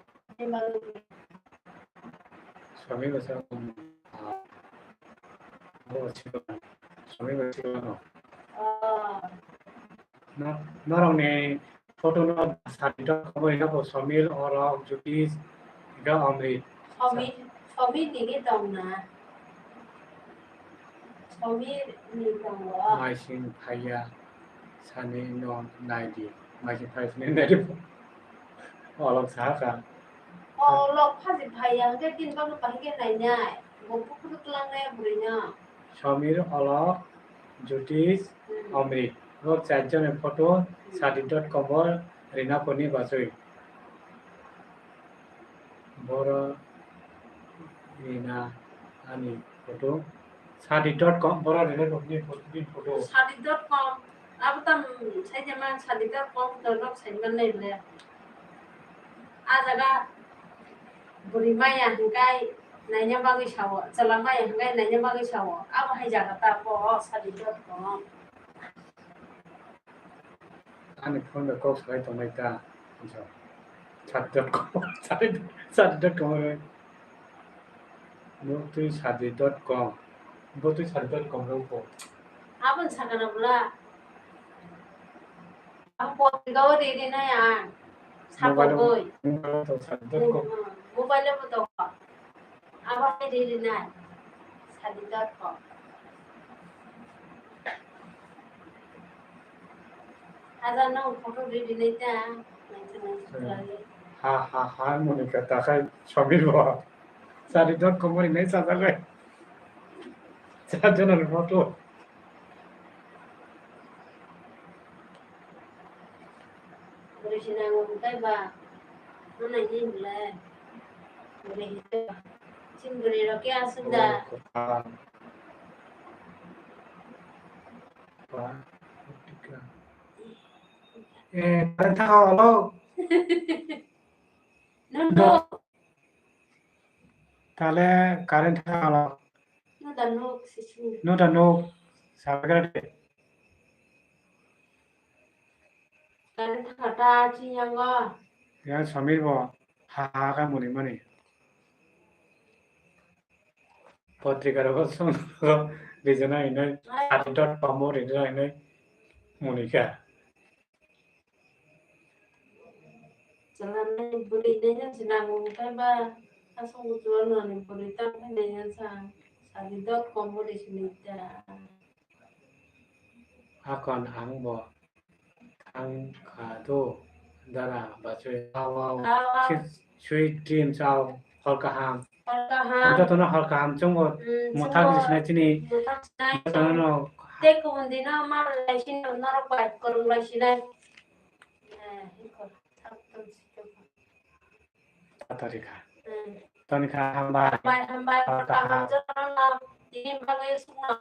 Swami basa, ah, oh, Swami basa, no. Ah. No, norokni photo no sadi dot com bai no bo Swami, Olok, Jyotish, hingke Amrit. Swami, Swami tini tong na. Swami ni tongo. Maising phaiya sani no naidi. Maising phaiya sani naidi. Olok sahaka. Olok phaji phaiya hingke tin bagwi bahai khe nainai. Bo bukhuk twlangnai bwrwino. Swami, Olok, Jyotish, hmm, Amrit. Bo charjon ni photo, hmm, sadi dot com o rina phone ni bachoi. Boro rina ani photo. Sadi dot com, boro rina ni photo, ni photo. Sadi dot com, abo tam sai jama sadi dot com to nok sai man nai le. A jaga bwrwi maya hingkai naina bagwi sao, chwla maya hingkai naina bagwi sao. Abo hai jaga ta bo sadi dot com. Ani phone bai kok salai tongnai ta. Sadi dot com, sadi, sadi dot com bai. Bo twi sadi dot com. Bo twi sadi dot com rok bo. Aboni sakana bwla. Ang potrika o ri ri nai ang. Mobile o, sapogoi. Mobile o to sadi dot com. Hmm, hmm. Mobile o bo tongo. Abo hai ri ri nai. Sadi dot com. Aja no photo ri ri nai ta. Nai ta nai ta. Hmm. Ha, ha, ha, Monika, ta khai Samir bo. Sadi dot com ri nai sa ta khai. Sa jona ni photo. Bwrwi se nango hwnkhe ba, ano naidi hwnkhe. Bwrwi hwnkhe ba. Chini bwrwi rok khe aswk da. Eh, current thang, hello. No, no. Tale current thang, hello. No da nuk sisi. No da nuk. Sagar de. Current thang ta chi yango. Ya Samir bo ha ha ka muni mani. Potrika rogo song rijana inai. Ai. Sadi dot com o rijana inai. Monika. Chwla nai bwrwi nai yan se nango hwnkhe ba aswk chwla nani bwrwi tang phai nai yan sa sadi dot com o rijana inai ta. Akon ang bo thang kha do dara bachoi. Aw, aw. Aw, aw. Sweet, sweet dreams aw, hor kaham. Hor kaham. Jotono hor kaham chwngbo. Hmm, mwthang chwngbo. Sinai chini. Mwthang sinai. Jotono no. Tei kubun dino ma lai sini norok bai kwrwng lai sinai. Eh, iko. Tatarikha. Hmm. Tonikha hambai. Hambai, hambai, hor kaham. Hor kaham jotono no. Tini bagwi sukno.